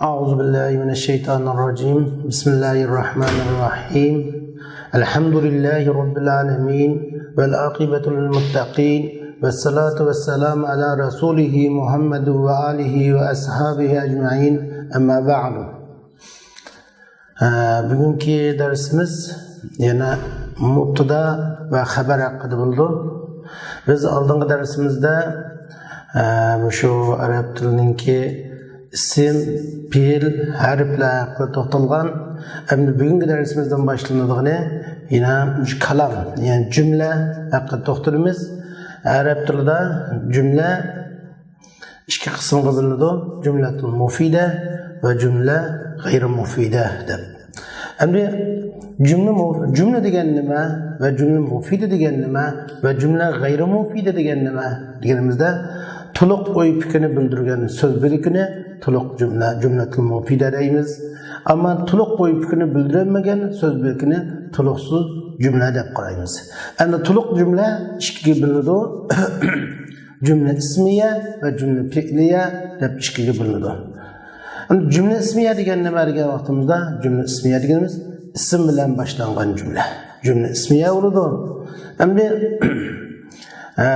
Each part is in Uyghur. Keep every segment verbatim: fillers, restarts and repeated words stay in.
أعوذ بالله من الشيطان الرجيم. بسم الله الرحمن الرحيم. الحمد لله رب العالمين، والعاقبة للمتقين، والصلاة والسلام على رسوله محمد وآله وأصحابه أجمعين. أما بعد. ئە، بۈگۈنكى دەرسىمىز يەنە مۇبتىدا ۋە خەبەر ھەققىدە بولىدۇ. بىز ئالدىنقى دەرسىمىزدە، ئە، مۇشۇ ئەرەب تىلىنىڭكى ئىسىم، پېئىل، ھەرپلەر ھەققىدە توختالغان. ئەمدى بۈگۈنكى دەرسىمىزدىن باشلىنىدىغىنى يەنە مۇشۇ كالام، يەنى جۈملە ھەققىدە توختىلىمىز. ئەرەب تىلىدا جۈملە ئىككى قىسىمغا بۆلۈنىدۇ. جۈملەتۇل مۇفىدە ۋە جۈملە غەيرى مۇفىدە دەپ. ئەمدى جۈملە مۇ-، جۈملە دېگەن نېمە ۋە جۈملە مۇفىدە دېگەن نېمە ۋە جۈملە غەيرى مۇفىدە دېگەن نېمە دېگىنىمىزدە، تولۇق ئوي پىكىرنى بىلدۈرگەن سۆز بۆلىكىنى تولۇق جۈملە، جۈملەتۇل مۇفىدە دەيمىز. ئەمما تولۇق ئوي پىكىرنى بىلدۈرەلمىگەن سۆز بۆلىكىنى تولۇقسىز جۈملە دەپ قارايمىز. ئەمدى تولۇق جۈملە ئىككىگە بۆلۈنىدۇ. جۈملە ئىسمىيە ۋە جۈملە پېئلىيە دەپ ئىككىگە بۆلۈنىدۇ. ئەمدى جۈملە ئىسمىيە دېگەن نېمە دېگەن ۋاقتىمىزدا، جۈملە ئىسمىيە دېگىنىمىز ئىسىم بىلەن باشلانغان جۈملە. جۈملە ئىسمىيە بولىدۇ. ئەمدى، ئە،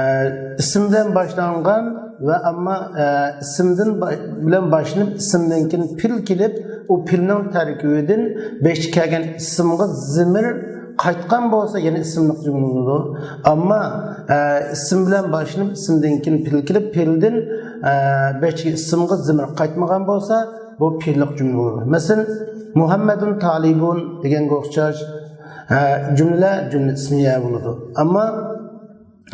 ئىسىم بىلەن باشلانغان ۋە ئەمما، ئە، ئىسىمدىن با-، بىلەن باشلىنىپ، ئىسىمدىن كېيىن پېئىل كېلىپ، ئۇ پېئىلنىڭ تەركىبىدىن بېشىدا كەلگەن ئىسىمغا زېمىر قايتقان بولسا، يەنە ئىسىملىق جۈملە بولىدۇ. ئەمما، ئە، ئىسىم بىلەن باشلىنىپ، ئىسىمدىن كېيىن پېئىل كېلىپ، پېئىلدىن، ئە، بېشىدىكى ئىسىمغا زېمىر قايتمىغان بولسا، بۇ پېئىللىق جۈملە بولىدۇ. مەسىلەن، مۇھەممەدۇن تالىبۇن دېگەنگە ئوخشاش، ئە، جۈملىلەر جۈملە ئىسمىيە بولىدۇ. ئەمما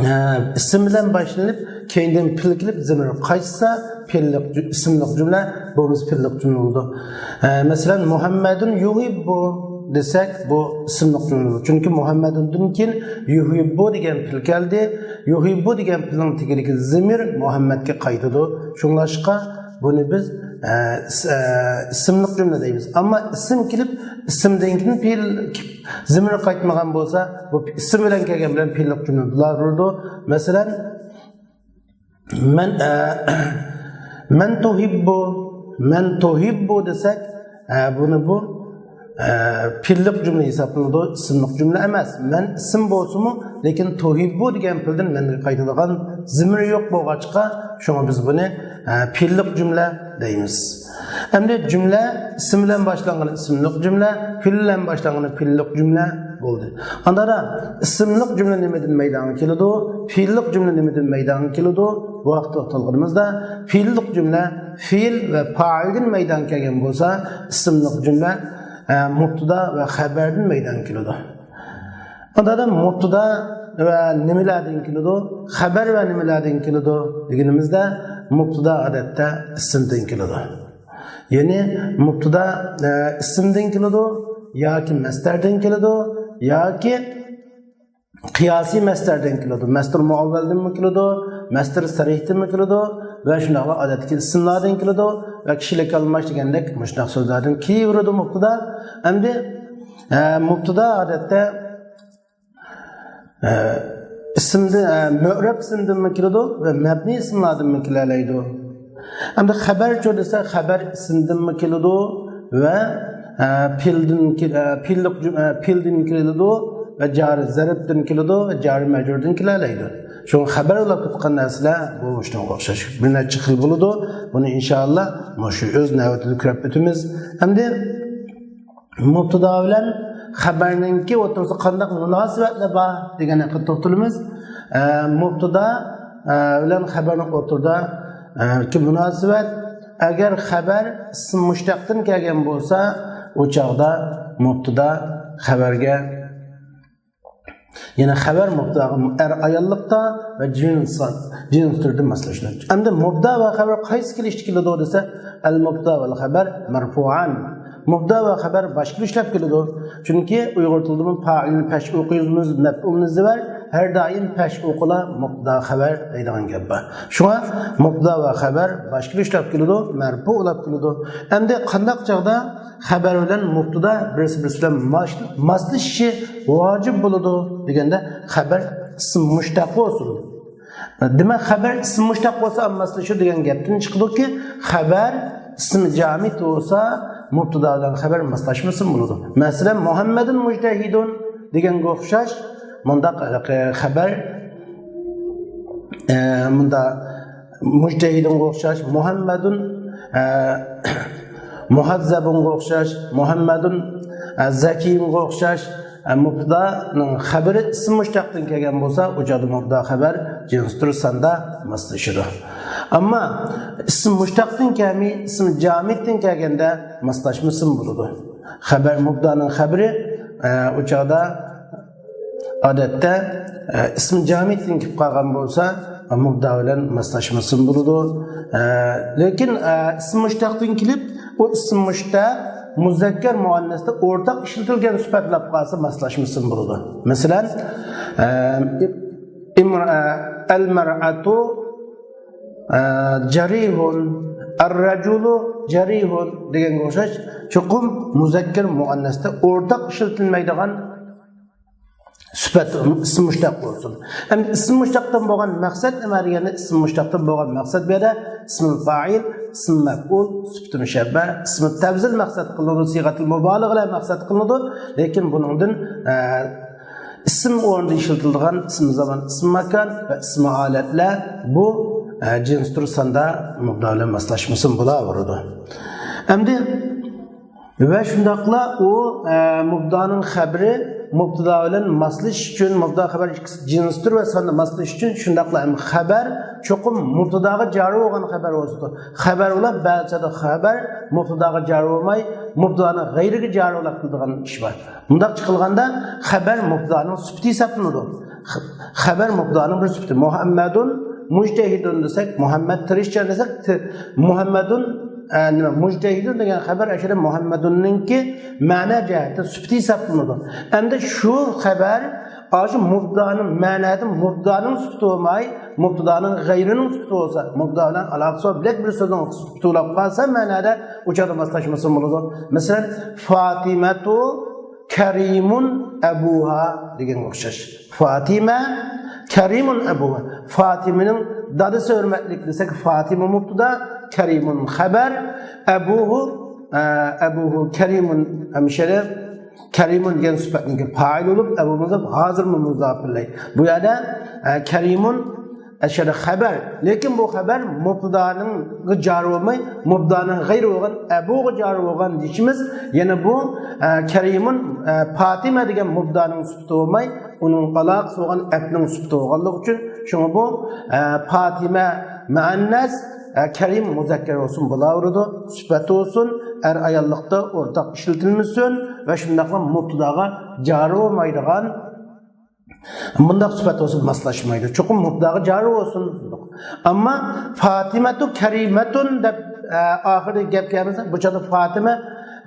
ئە، ئىسىم بىلەن باشلىنىپ، كەينىدىن پېئىل كېلىپ، زېمىر قايتسا، پېئىللىق جۈ-، ئىسىملىق جۈملە، بولمىسا پېئىللىق جۈملە بولىدۇ. ئە، مەسىلەن، مۇھەممەدۇن يۇھىببۇ دېسەك، بۇ ئىسىملىق جۈملە بولىدۇ. چۈنكى مۇھەممەدۇندىن كېيىن يۇھىببۇ دېگەن پېئىل كەلدى. يۇھىببۇ دېگەن پېئىلنىڭ تېگىدىكى زېمىر مۇھەممەدكە قايتىدۇ. شۇڭلاشقا بۇنى بىز، ئە، ئىس-، ئە، ئىسىملىق جۈملە دەيمىز. ئەمما ئىسىم كېلىپ، ئىسىمدىن كېيىن پېئىل زېمىر قايتمىغان بولسا، بۇ ئىسىم بىلەن كەلگەن بىلەن پېئىللىق جۈملە بولۇۋېرىدۇ. مەسىلەن، مەن، ئە، مەن تۇھىببۇ، مەن تۇھىببۇ دېسەك، ئە، بۇنى بۇ، ئە، پېئىللىق جۈملە ھېسابلىنىدۇ، ئىسىملىق جۈملە ئەمەس. مەن ئىسىم بولسىمۇ، لېكىن تۇھىببۇ دېگەن پېئىلدىن مەنگە قايتىدىغان زېمىر يوق بولغاچقا، شۇڭا بىز بۇنى، ئە، پېئىللىق جۈملە دەيمىز. ئەمدى جۈملە ئىسىم بىلەن باشلانغىنى ئىسىملىق جۈملە، پېئىل بىلەن باشلانغىنى پېئىللىق جۈملە بولدى. ئاندىن ئىسىملىق جۈملە نېمىدىن مەيدانغا كېلىدۇ؟ پېئىللىق جۈملە نېمىدىن مەيدانغا كېلىدۇ؟ بۇ ھەقتە توختالغىنىمىزدا، پېئىللىق جۈملە پېئىل ۋە پائىلدىن مەيدانغا كەلگەن بولسا، ئىسىملىق جۈملە، ئە، مۇبتىدا ۋە خەبەردىن مەيدانغا كېلىدۇ. ئاندىن مۇبتىدا ۋە نېمىلەردىن كېلىدۇ؟ خەبەر ۋە نېمىلەردىن كېلىدۇ دېگىنىمىزدە، مۇبتىدا ئادەتتە ئىسىمدىن كېلىدۇ. يەنى مۇبتىدا، ئە، ئىسىمدىن كېلىدۇ ياكى مەستەردىن كېلىدۇ ياكى قىياسىي مەستەردىن كېلىدۇ. مەستۇر مۇئەۋۋەلدىنمۇ كېلىدۇ، مەستۇر سەرىھدىنمۇ كېلىدۇ ۋە شۇنداقلا ئادەتتىكى ئىسىملاردىن كېلىدۇ ۋە كىشىلىك ئالماش دېگەندەك مۇشۇنداق سۆزلەردىن كېلىۋېرىدۇ مۇبتىدا. ئەمدى، ئە، مۇبتىدا ئادەتتە ئە، ئىسىمدىن، ئە، مۇئرەب ئىسىمدىنمۇ كېلىدۇ ۋە مەبنىي ئىسىملاردىنمۇ كېلەلەيدۇ. ئەمدى خەبەرچۇ دېسە، خەبەر ئىسىمدىنمۇ كېلىدۇ ۋە، ئە، پېئىلدىن كېل-، ئە، پېئىللىق جۈم-، ئە، پېئىلدىن كېلىدۇ ۋە جارى زەرپتىن كېلىدۇ ۋە جارى مەجرۇردىن كېلەلەيدۇ. شۇڭا خەبەر بولۇپ تۇتقان نەرسىلەر بۇ مۇشۇنىڭغا ئوخشاش بىر نەچچە خىل بولىدۇ. بۇنى ئىنشائاللا مۇشۇ ئۆز نۆۋىتىدە كۆرۈپ ئۆتىمىز. ئەمدى مۇبتىدا بىلەن خەبەرنىڭكى ئوتتۇرىسىدا قانداق مۇناسىۋەتلەر بار دېگەن ھەققىدە توختىلىمىز. ئە، مۇبتىدا، ئە، بىلەن خەبەرنىڭ ئوتتۇرىدا، ئە، كى مۇناسىۋەت، ئەگەر خەبەر ئىسىم مۇشتەقتىن كەلگەن بولسا، ئۇ چاغدا مۇبتىدا خەبەرگە، يەنى خەبەر مۇبتىداغا ئەر ئاياللىقتا ۋە جىنس، جىنس تۈردە ماسلىشىدۇ. ئەمدى مۇبتىدا ۋە خەبەر قايسى كېلىشتە كېلىدۇ دېسە، ئەل مۇبتىدا ۋەل خەبەر مەرفۇئان. مۇبتىدا ۋە خەبەر باشقا ئىشلەپ كېلىدۇ. چۈنكى ئۇيغۇر تىلىدىمۇ پائىلنى پەش ئوقۇيمىز، مەپئۇلنى زىۋەر، ھەر دائىم پەش ئوقۇلا مۇبتىدا خەبەر دەيدىغان گەپ بار. شۇڭا مۇبتىدا ۋە خەبەر باشقا ئىشلەپ كېلىدۇ، مەرپۇ بولاپ كېلىدۇ. ئەمدى قانداق چاغدا خەبەر بىلەن مۇبتىدا بىرسى بىرسى بىلەن ماس-، ماسلىشىشى ۋاجىپ بولىدۇ دېگەندە، خەبەر ئىسىم مۇشتەق بولسۇن. دېمەك، خەبەر ئىسىم مۇشتەق بولسا ماسلىشىدۇ دېگەن گەپتىن چىقىدۇكى، خەبەر ئىسمى جامىد بولسا، مۇبتادا بىلەن خەبەر ماسلاشمىسىمۇ بولىدۇ. مەسىلەن، مۇھەممەدۇن مۇجتەھىدۇن دېگەنگە ئوخشاش مۇنداق، ئە، خەبەر، ئە، مۇندا مۇجتەھىدۇنغا ئوخشاش، مۇھەممەدۇن، ئە، مۇھەززەبۇنغا ئوخشاش، مۇھەممەدۇن، ئە، زەكىيۇنغا ئوخشاش، ئە، مۇبتادانىڭ خەبىرى ئىسم مۇشتەقتىن كەلگەن بولسا، ئۇ چاغدا مۇبتادا خەبەر جىنسدۇر ساندا ماسلىشىدۇ. ئەمما ئىسم مۇشتەقتىن كەلمەي، ئىسم جامىدتىن كەلگەندە ماسلاشمىسىمۇ بولىدۇ. خەبەر، مۇبتادانىڭ خەبىرى، ئە، ئۇ چاغدا ئادەتتە، ئە، ئىسم جامىدتىن كېلىپ قالغان بولسا، مۇبتادا بىلەن ماسلاشمىسىمۇ بولىدۇ. ئە، لېكىن، ئە، ئىسم مۇشتەقتىن كېلىپ، ئۇ ئىسم مۇشتەق مۇزەككەر مۇئەننەستە ئورتاق ئىشلىتىلگەن سۈپەت بولۇپ قالسا، ماسلاشمىسىمۇ بولىدۇ. مەسىلەن، ئە، ئىمرا-، ئەلمەرئەتۇ، ئە، جەرىھۇن، ئەررەجۇلۇ جەرىھۇن دېگەنگە ئوخشاش، چوقۇم مۇزەككەر مۇئەننەستە ئورتاق ئىشلىتىلمەيدىغان سۈپەت، ئىسم مۇشتەق بولسۇن. ئەمدى ئىسم مۇشتەقتىن بولغان مەقسەت نېمە دېگەندە، ئىسم مۇشتەقتىن بولغان مەقسەت بۇ يەردە ئىسمىل فائىل، ئىسم مەپئۇل، سۈپىتى مۇشەببە، ئىسمى تەفزىل مەقسەت قىلىنىدۇ، سىيغەتىل مۇبالىغە بىلەن مەقسەت قىلىنىدۇ. لېكىن بۇنىڭدىن، ئە، ئىسم ئورنىدا ئىشلىتىلىدىغان ئىسم زامان، ئىسم ماكان ۋە ئىسم ھالەتلەر بۇ، ئە، جىنسدۇر ساندا مۇبتادا بىلەن ماسلاشمىسىمۇ بولاۋېرىدۇ. ئەمدى ۋە شۇنداقلا ئۇ، ئە، مۇبتادانىڭ خەبىرى مۇبتادا بىلەن ماسلىشىش ئۈچۈن، مۇبتادا خەبەر ئىككىسى جىنستۇر ۋە ساندا ماسلىشىش ئۈچۈن، شۇنداقلا ھەم خەبەر چوقۇم مۇبتاداغا جارى بولغان خەبەر بولسىدۇ. خەبەر بولا بەزىدە خەبەر مۇبتاداغا جارى بولماي، مۇبتادانىڭ غەيرىگە جارى بولاپ قالىدىغان ئىش بار. مۇنداق قىلغاندا خەبەر مۇبتادانىڭ سۈپىتى ھېسابلىنىدۇ. خ-، خەبەر مۇبتادانىڭ بىر سۈپىتى. مۇھەممەدۇن مۇجتەھىدۇن دېسەك، مۇھەممەد تىرىشچان دېسەك، تى-، مۇھەممەدۇن، ئە، نېمە، مۇجتەھىدۇن دېگەن خەبەر ئەشۇ مۇھەممەدۇننىڭكى مەنە جەھەتتە سۈپىتى ھېسابلىنىدۇ. ئەمدى شۇ خەبەر ئاشۇ مۇبتادانىڭ مەنەدە مۇبتادانىڭ سۈپىتى بولماي، مۇبتادانىڭ غەيرىنىڭ سۈپىتى بولسا، مۇبتادا بىلەن ئالاقىسى بار بىلەك بىر سۆزنىڭ سۈپىتى بولۇپ قالسا، مەنەدە ئۇ چاغدا ماسلاشمىسا بولىدۇ. مەسىلەن، فاتىمەتۇ كەرىمۇن ئەبۇھا دېگەنگە ئوخشاش. فاتىمە كەرىمۇن ئەبۇھا. فاتىمىنىڭ دادىسى ھۆرمەتلىك دېسەك، فاتىمە مۇبتادا، كەرىمۇن خەبەر، ئەبۇھۇ، ئە، ئەبۇھۇ كەرىمۇن، ئەمشەرە كەرىمۇن دېگەن سۈپەتنىڭكى پائىل بولۇپ، ئەبۇ مۇزاپ ھازىرمۇ مۇزاپىلەي. بۇ يەردە، ئە، كەرىمۇن ئەشەدە خەبەر. لېكىن بۇ خەبەر مۇبتادانىڭغا جارى بولماي، مۇبتادانىڭ غەيرى بولغان ئەبۇغا جارى بولغان دېيىشىمىز. يەنە بۇ، ئە، كەرىمۇن، ئە، پاتىمە دېگەن مۇبتادانىڭ سۈپىتى بولماي، ئۇنىڭ ئالاقىسى بولغان ئەپنىڭ سۈپىتى بولغانلىقى ئۈچۈن، شۇڭا بۇ، ئە، پاتىمە مۇئەننەس، ئە، كەرىم مۇزەككەر بولسۇن بولاۋېرىدۇ، سۈپەت بولسۇن، ئەر ئاياللىقتا ئورتاق ئىشلىتىلمىسۇن ۋە شۇنداقلا مۇبتاداغا جارى بولمايدىغان مۇنداق سۈپەت بولسا ماسلاشمايدۇ. چوقۇم مۇبتاداغا جارى بولسۇن دېدۇق. ئەمما فاتىمەتۇ كەرىمەتۇن دەپ، ئە، ئاخىرىدا گەپ كەلمىسە، بۇ چاغدا فاتىمە،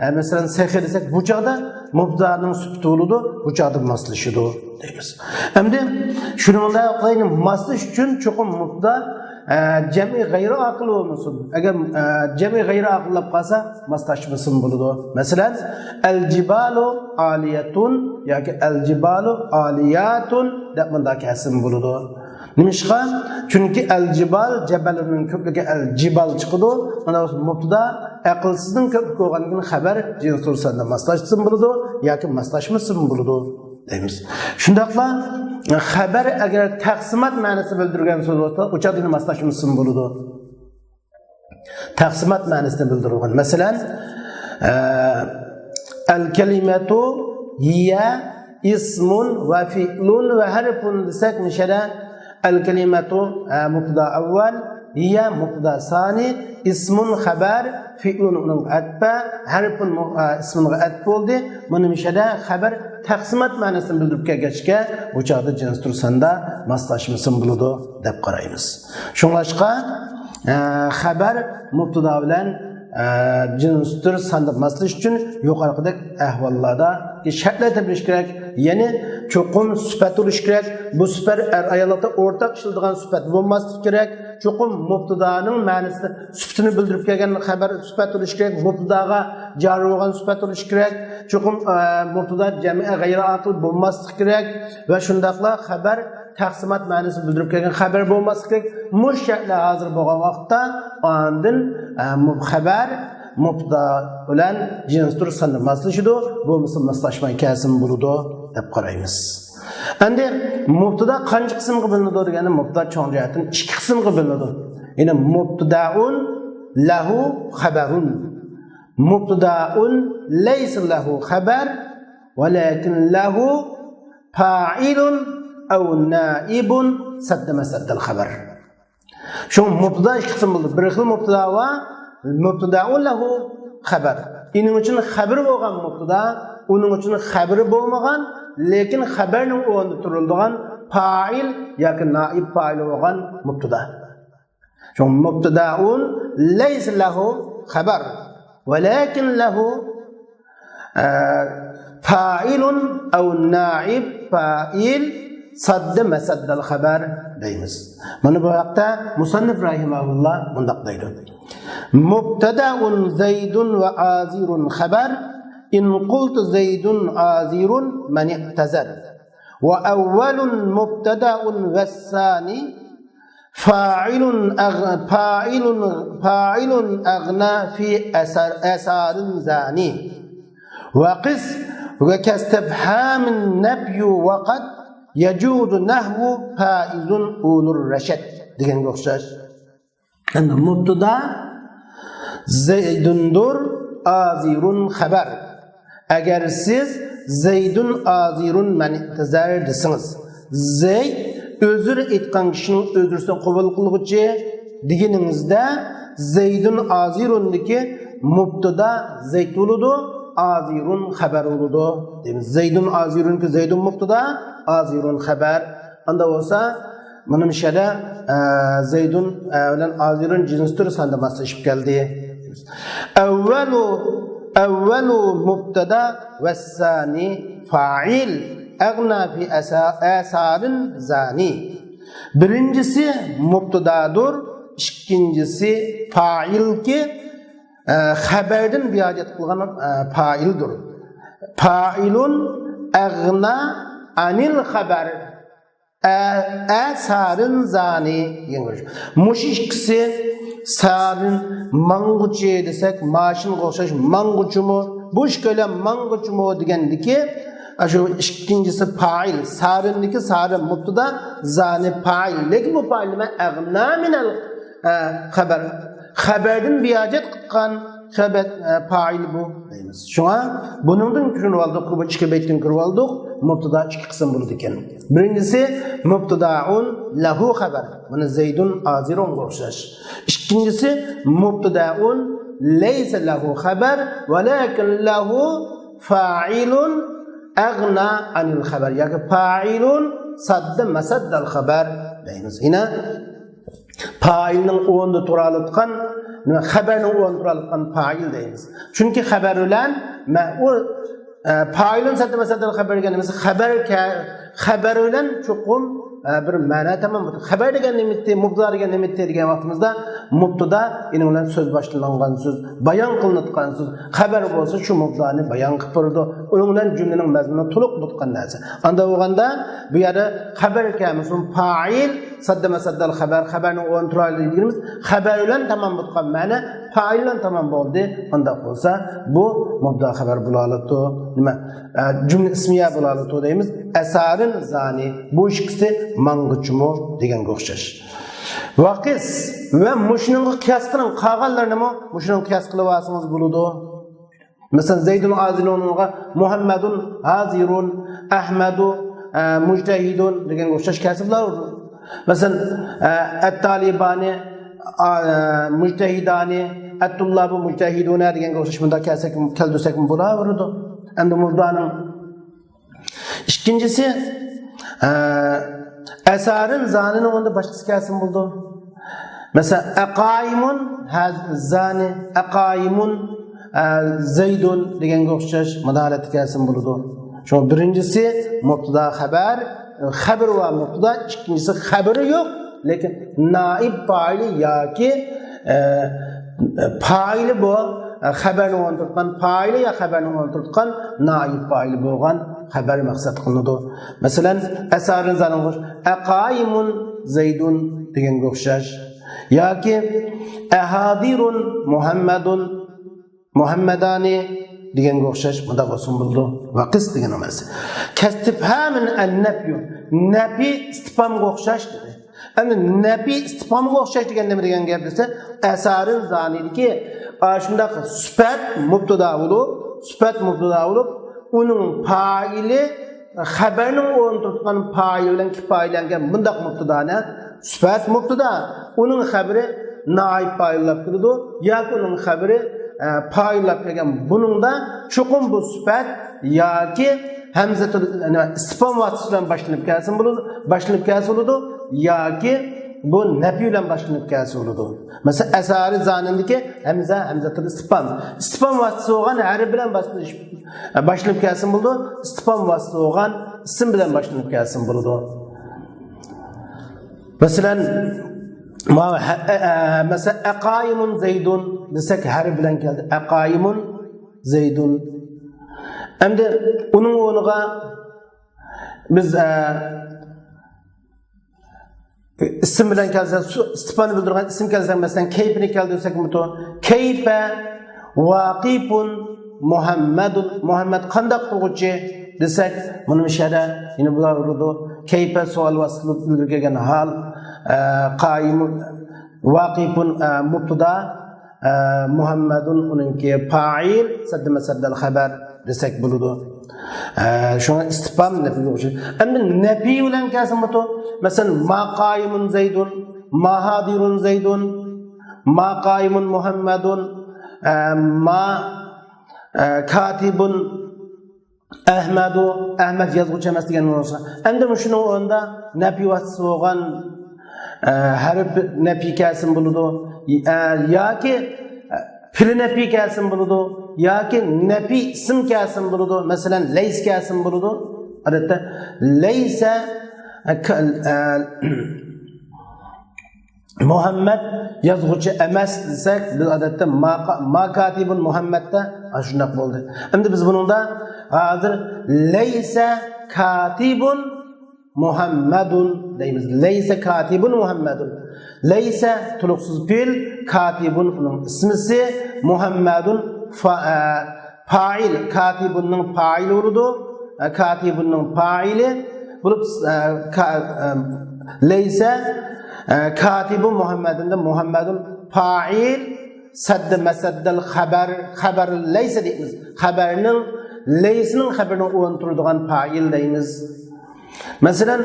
ئە، مەسىلەن، سېخى دېسەك، بۇ چاغدا مۇبتادانىڭ سۈپىتى بولىدۇ، بۇ چاغدا ماسلىشىدۇ دەيمىز. ئەمدى شۇنىڭ بىلەن ماسلىشىش ئۈچۈن چوقۇم مۇبتادا، ئە، جەمئى غەيرىي ئاقىل بولمىسۇن. ئەگەر، ئە، جەمئى غەيرىي ئاقىل بولۇپ قالسا، ماسلاشمىسىمۇ بولىدۇ. مەسىلەن، ئەلجىبالۇ ئالىيەتۇن ياكى ئەلجىبالۇ ئالىياتۇن دەپ مۇنداق كەلسىمۇ بولىدۇ. نېمىشقا؟ چۈنكى ئەلجىبال، جەبەلنىڭ كۆپلۈكى ئەلجىبال چىقىدۇ. مانا مۇبتادا ئەقىلسىزنىڭ كۆپلۈكى بولغاندىن كېيىن خەبەر جىنسۇل ساندا ماسلاشسىمۇ بولىدۇ ياكى ماسلاشمىسىمۇ بولىدۇ دەيمىز. شۇنداقلا خەبەر ئەگەر تەقسىمات مەنىسىنى بىلدۈرگەن سۆز بولسا، ئۇ چاغدا ماسلاشمىسىمۇ بولىدۇ. تەقسىمات مەنىسىنى بىلدۈرىدىغان. مەسىلەن، ئە، ئەل كەلىمەتۇ ھىيە ئىسمۇن ۋە فىئلۇن ۋە ھەرپۇن دېسەك، مۇشەدە ئەل كەلىمەتۇ، ئە، مۇبتىدا ئەۋۋەل، ھىيە مۇبتىدا سانى، ئىسمۇن خەبەر، فىئلۇن ئۇنىڭغا ئەتپە، ھەرپۇن مۇ-، ئە، ئىسمۇنغا ئەتپ بولدى. مۇنى مۇشەدە خەبەر تەقسىمات مەنىسىنى بىلدۈرۈپ كەلگەچكە، بۇ چاغدا جىنسدۇر ساندا ماسلاشمىسىمۇ بولىدۇ دەپ قارايمىز. شۇڭلاشقا، ئە، خەبەر مۇبتىدا بىلەن، ئە، جىنسدۇر ساندا ماسلىشىش ئۈچۈن يۇقىرىقىدەك ئەھۋاللاردا شەرتلەر تېپىلىشى كېرەك. يەنى چوقۇم سۈپەت بولۇشى كېرەك. بۇ سۈپەت ئەر-ئاياللىقتا ئورتاق ئىشلىتىدىغان سۈپەت بولماسلىقى كېرەك. چوقۇم مۇبتىدانىڭ مەنىسىنى، سۈپىتىنى بىلدۈرۈپ كەلگەن خەبەر سۈپەت بولۇشى كېرەك. مۇبتىداغا جارى بولغان سۈپەت بولۇشى كېرەك. چوقۇم، ئە، مۇبتادا جەمئى غەيرىي ئاقىل بولماسلىقى كېرەك ۋە شۇنداقلا خەبەر تەقسىمات مەنىسىنى بىلدۈرۈپ كەلگەن خەبەر بولماسلىقى كېرەك. مۇشۇ شەرتلەر ھازىر بولغان ۋاقىتتا ئاندىن، ئە، مۇ-، خەبەر مۇبتادا بىلەن جىنستۇر ساندا ماسلىشىدۇ، بولمىسا ماسلاشماي كەلسىمۇ بولىدۇ دەپ قارايمىز. ئەمدى مۇبتادا قانچە قىسىمغا بۆلۈنىدۇ دېگەندە، مۇبتادا چوڭ جەھەتتىن ئىككى قىسىمغا بۆلۈنىدۇ. يەنى مۇبتەدەئۇن لەھۇ خەبەرۇن. مۇبتەدەئۇن لەيسە لەھۇ خەبەر، ۋەلەكىن لەھۇ فائىلۇن ئەۋ نائىبۇن سەددە مەسەددەل خەبەر. شۇڭا مۇبتەدا ئىككى قىسىم بولىدۇ. بىر خىل مۇبتەدا بار، مۇبتەدەئۇن لەھۇ خەبەر. ئۇنىڭ ئۈچۈن خەبىرى بولغان مۇبتەدا، ئۇنىڭ ئۈچۈن خەبىرى بولمىغان، لېكىن خەبەرنىڭ ئورنىدا تۇرۇلىدىغان پائىل ياكى نائىب پائىل بولغان مۇبتەدا. شۇڭا مۇبتەدەئۇن لەيسە لەھۇ خەبەر، ۋەلەكىن لەھۇ، ئە، فائىلۇن ئەۋ نائىب فائىل سەددە مەسەددەل خەبەر دەيمىز. مانا بۇ ھەقتە مۇسەننىف رەھىمەھۇللا مۇنداق دەيدۇ: مۇبتەدەئۇن زەيدۇن ۋە ئازىرۇن خەبەر، ئىن قۇلتە زەيدۇن ئازىرۇن مەن ئىئتەزەر. ۋە ئەۋۋەلۇن مۇبتەدەئۇن ۋەسسانى فائىلۇن ئەغ-، فائىلۇن، فائىلۇن ئەغنا فى ئەسەر، ئەسارىن زانى. ۋە قىس، ۋە كەستەفھامىن نەپيۇ ۋەقەد يەجۇزۇ نەھۋۇ فائىزۇن ئۇلۇر رەشەد دېگەنگە ئوخشاش. ئەمدى مۇبتىدا زەيدۇندۇر، ئازىرۇن خەبەر. ئەگەر سىز زەيدۇن ئازىرۇن مەن ئىئتەزەر دېسىڭىز، زەيد ئۆزرە ئېيتقان كىشىنىڭ ئۆزرىسىنى قوبۇل قىلغۇچى دېگىنىڭىزدە، زەيدۇن ئازىرۇندىكى مۇبتىدا زەيد بولىدۇ، ئازىرۇن خەبەر بولىدۇ دەيمىز. زەيدۇن ئازىرۇنكى زەيدۇن مۇبتىدا، ئازىرۇن خەبەر. ئاندا بولسا، مانا مۇشۇ يەردە، ئە، زەيدۇن، ئە، بىلەن ئازىرۇن جىنستۇر ساندا ماسلىشىپ كەلدى. ئەۋۋەلۇ، ئەۋۋەلۇ مۇبتەدا ۋەسسانى فائىل ئەغنا فى ئەسا-، ئەسارىن زانى. بىرىنچىسى مۇبتەدادۇر، ئىككىنچىسى فائىلكى، ئە، خەبەردىن بىھاجەت قىلغان، ئە، فائىلدۇر. فائىلۇن ئەغنا ئانىل خەبەر. ئە، ئە سارىن زانى دېگەن گۆش. مۇشۇ ئىككىسى سارىن ماڭغۇچى دېسەك، ماشىنىغا ئوخشاش ماڭغۇچىمۇ؟ بۇ ئىككىيلەن ماڭغۇچىمۇ دېگەندىكى، ئاشۇ ئىككىنچىسى پائىل. سارىندىكى سارىن مۇبتىدا، زانى پائىل. لېكىن بۇ پائىل نېمە؟ ئەغنا مىنەل، ئە، خەبەر. خەبەردىن بىھاجەت قىلغان خەبەر، ئە، پائىل بۇ دەيمىز. شۇڭا بۇنىڭدىن كۆرۈۋالدۇق، بۇ ئىككى بەيتتىن كۆرۈۋالدۇق، مۇبتىدا ئىككى قىسىم بولىدىكەن. بىرىنچىسى مۇبتىدائۇن لەھۇ خەبەر. مانا زەيدۇن ئازىرۇنغا ئوخشاش. ئىككىنچىسى مۇبتىدائۇن لەيسە لەھۇ خەبەر، ۋەلەكىن لەھۇ فائىلۇن ئەغنا ئانىل خەبەر. ياكى فائىلۇن سەددە مەسەددەل خەبەر دەيمىز. يەنە پائىلنىڭ ئورنىدا تۇرالىغان، نېمە، خەبەرنىڭ ئورنىدا تۇرالىغان پائىل دەيمىز. چۈنكى خەبەر بىلەن مە-، ئۇ، ئە، پائىلۇن سەددە مەسەددەل خەبەر دېگەن نېمىسى؟ خەبەر كە-، خەبەر بىلەن چوقۇم، ئە، بىر مەنە تامام بولىدۇ. خەبەر دېگەن نېمىتى، مۇبتىدا دېگەن نېمىتى دېگەن ۋاقتىمىزدا، مۇبتىدا، ئۇنىڭ بىلەن سۆز باشلانغان سۆز، بايان قىلىنىدىغان سۆز. خەبەر بولسا شۇ مۇبتىدانى بايان قىلىپ بېرىدۇ. ئۇنىڭ بىلەن جۈملىنىڭ مەزمۇنى تولۇق بولىدىغان نەرسە. ئاندا بولغاندا بۇ يەردە خەبەر كەلمىسۇن، پائىل، سەددە مەسەددەل خەبەر، خەبەرنىڭ ئورنىدا تۇرايلى دېگىنىمىز، خەبەر بىلەن تامام بولغان مەنە، پائىل بىلەن تامام بولدى. ئانداق بولسا، بۇ مۇبتىدا خەبەر بولالىدۇ. نېمە؟ ئە، جۈملە ئىسمىيە بولالىدۇ دەيمىز. ئەسارىن زانى، بۇ ئىككىسى ماڭغۇچىمۇ دېگەنگە ئوخشاش. ۋەقىس ۋە مۇشۇنىڭغا قىياس قىلىڭ، قالغانلىرىنىمۇ مۇشۇنىڭغا قىياس قىلىۋالسىڭىز بولىدۇ. مەسىلەن، زەيدۇن ئازىرۇنغا مۇھەممەدۇن ھازىرۇن، ئەھمەدۇ، ئە، مۇجتەھىدۇن دېگەنگە ئوخشاش كەلسە بولىدۇ. مەسىلەن، ئە، ئەتتالىبانى، ئا، ئە، مۇجتەھىدانى، ئەتتۇللابۇ مۇجتەھىدۇنە دېگەنگە ئوخشاش مۇنداق كەلسەك، كەلتۈرسەكمۇ بولاۋېرىدۇ. ئەمدى مۇبتىدانىڭ ئىككىنچىسى، ئە، ئەسارىن زانىنىڭ ئورنىدا باشقىسى كەلسىمۇ بولىدۇ. مەسىلەن، ئەقايىمۇن ھەز-، زانى، ئەقايىمۇن، ئە، زەيدۇن دېگەنگە ئوخشاش مۇندا ھالەتتە كەلسىمۇ بولىدۇ. شۇڭا بىرىنچىسى مۇبتىدا خەبەر، خەبىرى بار مۇبتىدا، ئىككىنچىسى خەبىرى يوق، لېكىن نائىب پائىلى ياكى، ئە، پائىلى بار، خەبەرنى ئورۇن تۇتقان پائىلى يا خەبەرنى ئورۇن تۇتقان نائىب پائىلى بولغان خەبەر مەقسەت قىلىنىدۇ. مەسىلەن، ئەسارىن زانىلغۇچ، ئەقايىمۇن زەيدۇن دېگەنگە ئوخشاش. ياكى ئەھادىرۇن مۇھەممەدۇن، مۇھەممەدانى دېگەنگە ئوخشاش مۇنداق بولسىمۇ بولىدۇ. ۋاقىس دېگەن ئەمەس. كەستىپھامىن ئەن نەپيۇ. نەپى ئىستىپھامغا ئوخشاش دېدى. ئەمدى نەپى ئىستىپھامغا ئوخشاش دېگەن نېمە دېگەن گەپ دېسە، ئەسارىن زانىدىكى ئاشۇنداق سۈپەت مۇبتىدا بولۇپ، سۈپەت مۇبتىدا بولۇپ، ئۇنىڭ پائىلى خەبەرنىڭ ئورنىدا تۇرغان پائىل بىلەن كىپايىلەنگەن مۇنداق مۇبتىدانى سۈپەت مۇبتىدا، ئۇنىڭ خەبىرى نائىب پائىللاپ كېلىدۇ ياكى ئۇنىڭ خەبىرى، ئە، پائىللاپ كەلگەن. بۇنىڭدا چوقۇم بۇ سۈپەت ياكى ھەمزەتۇل، يەنى ئىستىپھام ۋاسىتىسى بىلەن باشلىنىپ كەلسە بولىدۇ، باشلىنىپ كەلسە بولىدۇ ياكى بۇ نەپى بىلەن باشلىنىپ كەلسە بولىدۇ. مەسىلەن، ئەسارى زانىندىكى ھەمزە، ھەمزەتۇل ئىستىپھام. ئىستىپھام ۋاسىتىسى بولغان ھەرپ بىلەن باشلىنىش، باشلىنىپ كەلسە بولىدۇ. ئىستىپھام ۋاسىتىسى بولغان ئىسىم بىلەن باشلىنىپ كەلسە بولىدۇ. مەسىلەن، ماۋۇ ھە-، ئە-، ئە-، مەسىلەن، ئەقايىمۇن زەيدۇن دېسەك، ھەرپ بىلەن كەلدى. ئەقايىمۇن زەيدۇن. ئەمدى ئۇنىڭ ئورنىغا بىز، ئە، ئىسىم بىلەن كەلسە، سۇ-، ئىستىپھامنى بىلدۈرگەن ئىسىم كەلسە، مەسىلەن، كەيپىنى كەلتۈرسەك بولىدۇ. كەيپە ۋاقىپۇن مۇھەممەدۇن، مۇھەممەد قانداق قىلغۇچى دېسەك، مۇنى مۇشۇ يەردە يەنە بۇلار ئۇرىدۇ. كەيپە سوئال ۋاسىتىسى بولۇپ كەلگەن ھال، ئە، قايىمۇن، ۋاقىپۇن، ئە، مۇبتىدا، ئە، مۇھەممەدۇن ئۇنىڭكى پائىل، سەددىمە سەددەل خەبەر دېسەك بولىدۇ. ئە، شۇڭا ئىستىپھام نەپىگە ئوخشايدۇ. ئەمدى نەپى بىلەن كەلسە بولىدۇ. مەسىلەن، ما قايىمۇن زەيدۇن، ما ھادىرۇن زەيدۇن، ما قايىمۇن مۇھەممەدۇن، ئە، ما، ئە، كاتىبۇن ئەھمەدۇ، ئەھمەد يازغۇچى ئەمەس دېگەن بولسا. ئەمدى مۇشۇنىڭ ئورنىدا نەپى ۋاسىتىسى بولغان، ئە، ھەرپ نەپى كەلسىمۇ بولىدۇ. ئە، ياكى، ئە، پېئىل نەپى كەلسىمۇ بولىدۇ. ياكى نەپى ئىسىم كەلسىمۇ بولىدۇ. مەسىلەن، لەيس كەلسىمۇ بولىدۇ. ئادەتتە لەيسە، ئە، ك-، ئە، مۇھەممەد يازغۇچى ئەمەس دېسەك، بىز ئادەتتە ما، ما كاتىبۇن مۇھەممەدتە ئاشۇنداق بولدى. ئەمدى بىز بۇنىڭدا ھازىر لەيسە كاتىبۇن مۇھەممەدۇن دەيمىز. لەيسە كاتىبۇن مۇھەممەدۇن. لەيسە تولۇقسىز پېئىل، كاتىبۇن ئۇنىڭ ئىسمىسى، مۇھەممەدۇن فا-، ئە، پائىل، كاتىبۇننىڭ پائىلى بولىدۇ. ئە، كاتىبۇننىڭ پائىلى بولۇپ، ئە، كا-، ئە، لەيسە، ئە، كاتىبۇ مۇھەممەدىن، مۇھەممەدۇن پائىل، سەددە مەسەددەل خەبەر، خەبەر لەيسە دەيمىز. خەبەرنىڭ، لەيسىنىڭ خەبىرىنى ئورۇن تۇرىدىغان پائىل دەيمىز. مەسىلەن،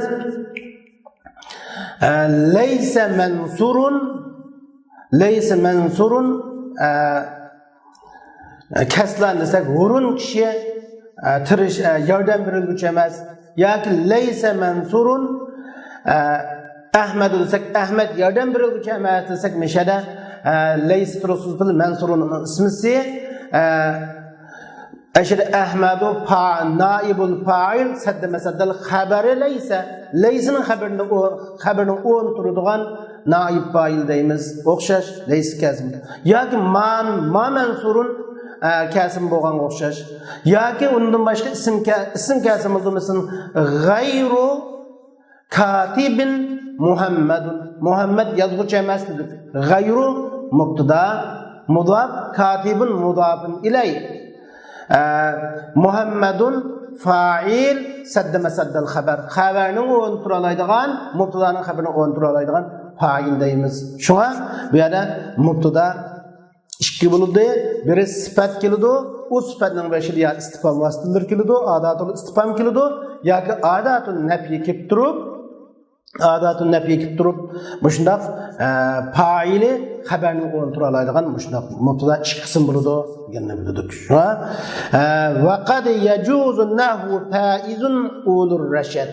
ئە، لەيسە مەنسۇرۇن، لەيسە مەنسۇرۇن، ئە، كەسلان دېسەك، ھۇرۇن كىشى، ئە، تىرىش، ئە، ياردەم بېرىلگۈچى ئەمەس. ياكى لەيسە مەنسۇرۇن، ئە، ئەھمەدۇ دېسەك، ئەھمەد ياردەم بېرىلگۈچى ئەمەس دېسەك، مىشەدە، ئە، لەيسە تۇرۇقسىز پېئىل، مەنسۇرۇن ئىسمىسى، ئە، ئەشىر ئەھمەدۇ پا-، نائىبۇل پائىل، سەددە مەسەددەل خەبەرى لەيسە. لەيسىنىڭ خەبىرىنى ئو-، خەبىرىنىڭ ئورنىدا تۇرىدىغان نائىب پائىل دەيمىز. ئوخشاش، لەيسە كەسىم. ياكى ما، ما مەنسۇرۇن، ئە، كەسىم بولغانغا ئوخشاش. ياكى ئۇندىن باشقا ئىسىم كە-، ئىسىم كەسىم بولدى، مەسىلەن، غەيرۇ كاتىبىن مۇھەممەدۇن. مۇھەممەد يازغۇچى ئەمەس دېدۇق. غەيرۇ مۇبتىدا، مۇداپ، كاتىبىن مۇداپىن ئىلەي. ئە، مۇھەممەدۇن فائىل، سەددە مەسەددەل خەبەر. خەۋەرنىڭ ئورنىدا تۇرالايدىغان، مۇبتىدانىڭ خەبىرىنىڭ ئورنىدا تۇرالايدىغان پائىل دەيمىز. شۇڭا بۇ يەردە مۇبتىدا ئىككى بولىدۇ. بىرى سۈپەت كېلىدۇ. ئۇ سۈپەتنىڭ بېشىدا يا ئىستىپھام ۋاسىتىلىرى كېلىدۇ، ئاداتۇل ئىستىپھام كېلىدۇ، ياكى ئاداتۇل نەپي كېلىپ تۇرۇپ، ئاداتۇل نەپي كېلىپ تۇرۇپ، مۇشۇنداق، ئە، پائىلى خەۋەرنىڭ ئورنىدا تۇرالايدىغان مۇشۇنداق مۇبتىدا ئىككى قىسىم بولىدۇ دېگەننى بىلدۇق. شۇڭا، ئە، ۋەقەد يەجۇزۇ نەھۋۇ پائىزۇن ئۇلۇر رەشەد.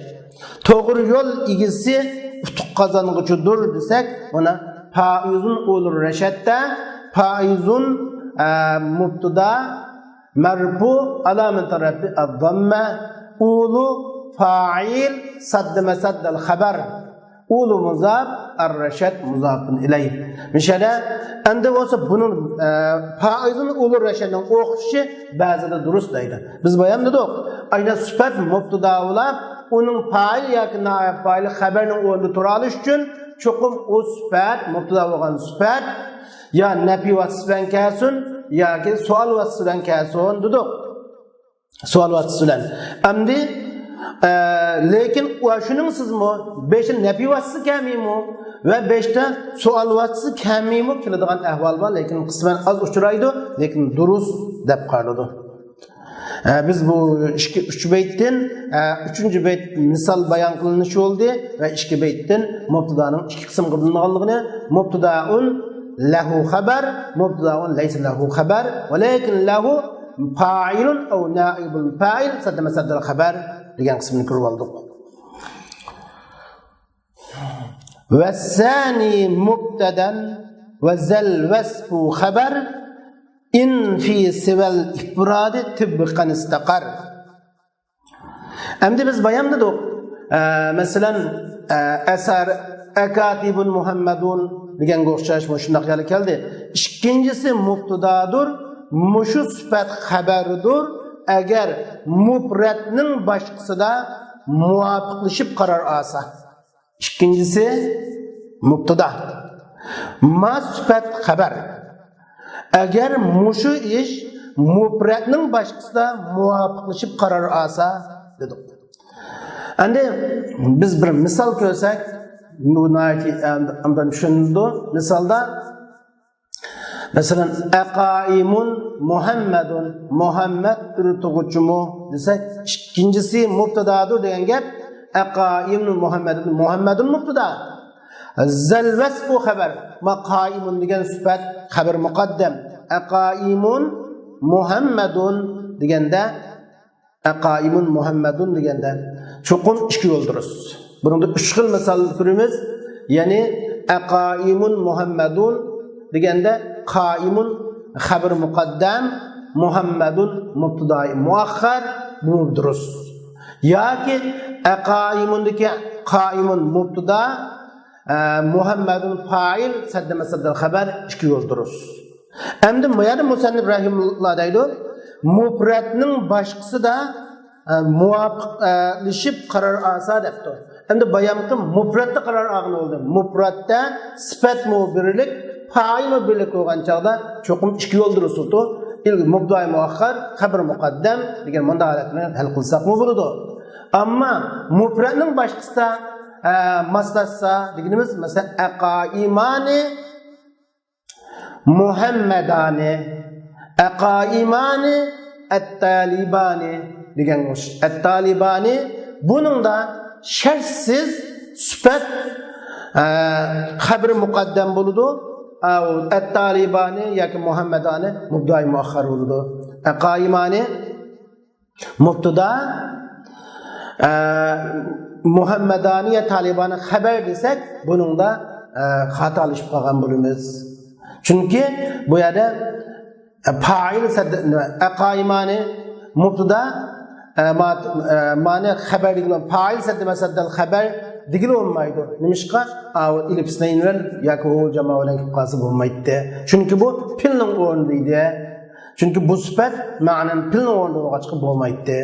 توغرا يول ئىگىسى ئۇتۇق قازانغۇچىدۇر دېسەك، مانا پائىزۇن ئۇلۇر رەشەدتە پائىزۇن، ئە، مۇبتىدا، مەرپۇ، ئالامەتۇ رەفئى ئەززەممە، ئۇلۇ فائىل، سەددە مەسەددەل خەبەر. ئۇلۇ مۇزاپ، ئەر-رەشەد مۇزافۇن ئىلەيھ. مۇشەدە ئەمدى بولسا بۇنىڭ، ئە، پائىلىنى ئۇلۇ رەشەدنىڭ ئوخشىشى بەزىدە دۇرۇس دەيدۇ. بىز بايام دېدۇق، ئەينە سۈپەت مۇبتىدا بولاپ، ئۇنىڭ پائىل ياكى نائىب پائىلى خەبەرنىڭ ئورنىدا تۇرالىش ئۈچۈن چوقۇم ئۇ سۈپەت، مۇبتىدا بولغان سۈپەت يا نەپى ۋاسىتىسى بىلەن كەلسۇن ياكى سوئال ۋاسىتىسى بىلەن كەلسۇن دېدۇق. سوئال ۋاسىتىسى بىلەن. ئەمدى، ئە، لېكىن ئۇ شۇنىڭسىزمۇ، بېشى نەپى ۋاسىتىسى كەلمەيمۇ ۋە بېشىدا سوئال ۋاسىتىسى كەلمەيمۇ كېلىدىغان ئەھۋال بار، لېكىن قىسمەن ئاز ئۇچرايدۇ، لېكىن دۇرۇس دەپ قارىلىدۇ. ئە، بىز بۇ ئىككى، ئۈچ بەيتتىن، ئە، ئۈچىنچى بەيت مىسال بايان قىلىنىشى بولدى ۋە ئىككى بەيتتىن مۇبتىدانىڭ ئىككى قىسىمغا بۆلۈنىدىغانلىقىنى، مۇبتىدائۇن لەھۇ خەبەر، مۇبتىدائۇن لەيسە لەھۇ خەبەر، ۋە لەكىن لەھۇ پائىلۇن ئەۋ نائىبۇل پائىل سەددە مەسەددەل خەبەر دېگەن قىسمىنى كۆرۈپ ئالدۇق. ۋەسسانى مۇبتەدەن ۋە زەل ۋەسپۇ خەبەر، ئىن فى سىۋەل ئىفرادى تىبقەن ئىستەقەر. ئەمدى بىز بايام دېدۇق، ئە، مەسىلەن، ئە، ئەسەر ئەكاتىبۇن مۇھەممەدۇن دېگەنگە ئوخشاش مۇشۇنداق يەرلەر كەلدى. ئىككىنچىسى مۇبتىدادۇر، مۇشۇ سۈپەت خەبەردۇر، ئەگەر مۇپرەتنىڭ باشقىسىدا مۇۋاپىقلىشىپ قارار ئالسا. ئىككىنچىسى مۇبتىدا. ما سۈپەت خەبەر. ئەگەر مۇشۇ ئىش مۇپرەتنىڭ باشقىسىدا مۇۋاپىقلىشىپ قارار ئالسا دېدۇق. ئەمدى بىز بىر مىسال كۆرسەك، بۇ ناھايىتى ئاندىن چۈشىنىلىدۇ. مىسالدا، مەسىلەن، ئەقائىمۇن مۇھەممەدۇن، مۇھەممەد تۇرتۇغۇچىمۇ دېسەك، ئىككىنچىسى مۇبتىدادۇر دېگەن گەپ. ئەقائىمۇن مۇھەممەدۇن، مۇھەممەدۇن مۇبتىدا. زەل ۋەسپۇ خەبەر. ما قائىمۇن دېگەن سۈپەت خەبەر مۇقەددەم. ئەقائىمۇن مۇھەممەدۇن دېگەندە، ئەقائىمۇن مۇھەممەدۇن دېگەندە چوقۇم ئىككى يول دۇرۇس. بۇنىڭدا ئۈچ خىل مىسال كۆرىمىز. يەنى ئەقائىمۇن مۇھەممەدۇن دېگەندە قائىمۇن خەبەر مۇقەددەم، مۇھەممەدۇن مۇبتىدائى مۇئەخخەر، بۇ دۇرۇس. ياكى ئەقائىمۇندىكى قائىمۇن مۇبتىدا، ئە، مۇھەممەدۇن پائىل، سەددە مەسەددەل خەبەر، ئىككى يول دۇرۇس. ئەمدى بۇ يەردە مۇسەننىپ رەھىمۇللا دەيدۇ، مۇپرەتنىڭ باشقىسىدا، ئە، مۇۋاپىقلىشىپ قارار ئالسا دەپتۇ. ئەمدى بايامقى مۇپرەتتە قارار ئالغىلى بولدى. مۇپرەتتە سۈپەتمۇ بىرلىك، پائىلمۇ بىرلىك بولغان چاغدا چوقۇم ئىككى يول دۇرۇس بولىدۇ. ئىلگىرى مۇبتىدائى مۇئەخخەر، خەبەر مۇقەددەم دېگەن مۇنداق ھالەتنى ھەل قىلساقمۇ بولىدۇ. ئەمما مۇپرەتنىڭ باشقىسىدا، ئە، ماسلاشسا دېگىنىمىز، مەسىلەن، ئەقائىمانى مۇھەممەدانى، ئەقائىمانى ئەتتالىبانى دېگەن ئوخشاش. ئەتتالىبانى بۇنىڭدا شەرتسىز سۈپەت، ئە، خەبىرى مۇقەددەم بولىدۇ. ئەتتالىبانى ياكى مۇھەممەدانى مۇبتىدائى مۇئەخخەر بولىدۇ. ئەقائىمانى مۇبتىدا، ئە، مۇھەممەدانى يا تالىبانى خەبەر دېسەك، بۇنىڭدا، ئە، خاتالىشىپ قالغان بولىمىز. چۈنكى بۇ يەردە، ئە، پائىل سەددە، ئەقائىمانى مۇبتىدا، ئە، ما-، ئە، مانى خەبەر دېگىلى، پائىل سەددە مەسەددەل خەبەر دېگىلى بولمايدۇ. نېمىشقا؟ ئاۋۇ ئېلىپ ئىسنەينى بىلەن ياكى ۋاۋۇل جامائە بىلەن كېلىپ قالسا بولمايتتى. چۈنكى بۇ پېئىلنىڭ ئورنىدا ئىدى. چۈنكى بۇ سۈپەت مەنەن پېئىلنىڭ ئورنىدا بولغاچقا بولمايتتى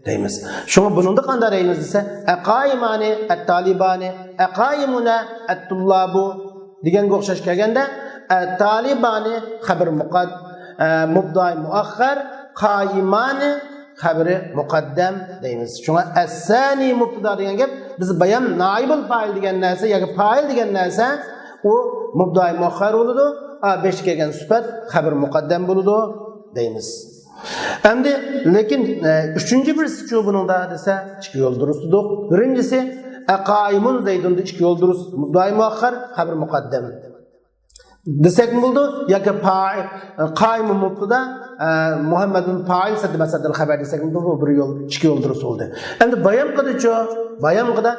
دەيمىز. شۇڭا بۇنىڭدا قانداق دەيمىز دېسە، ئەقائىمانى ئەتتالىبانى، ئەقائىمۇنە ئەتتۇللابۇ دېگەنگە ئوخشاش كەلگەندە، ئەتتالىبانى خەبىرى مۇقەد-، ئە، مۇبتىدائى مۇئەخخەر، قائىمانى خەبىرى مۇقەددەم دەيمىز. شۇڭا ئەسسانى مۇبتىدا دېگەن گەپ، بىز بايام نائىبۇل پائىل دېگەن نەرسە ياكى پائىل دېگەن نەرسە، ئۇ مۇبتىدائى مۇئەخخەر بولىدۇ، ئا، بېشى كەلگەن سۈپەت خەبىرى مۇقەددەم بولىدۇ دەيمىز. ئەمدى، لېكىن، ئە، ئۈچىنچى بىرسىچۇ بۇنىڭدا دېسە، ئىككى يول دۇرۇس دېدۇق. بىرىنچىسى، ئەقائىمۇن زەيدۇندا ئىككى يول دۇرۇس، مۇبتىدائى مۇئەخخەر، خەبىرى مۇقەددەم دېسەكمۇ بولىدۇ، ياكى پائىل، قائىمۇن مۇبتىدا، ئە، مۇھەممەدۇن پائىل، سەددە مەسەددەل خەبەر دېسەكمۇ بولىدۇ، بۇ بىر يول، ئىككى يول دۇرۇس بولدى. ئەمدى بايامقىدىچۇ؟ بايامقىدا،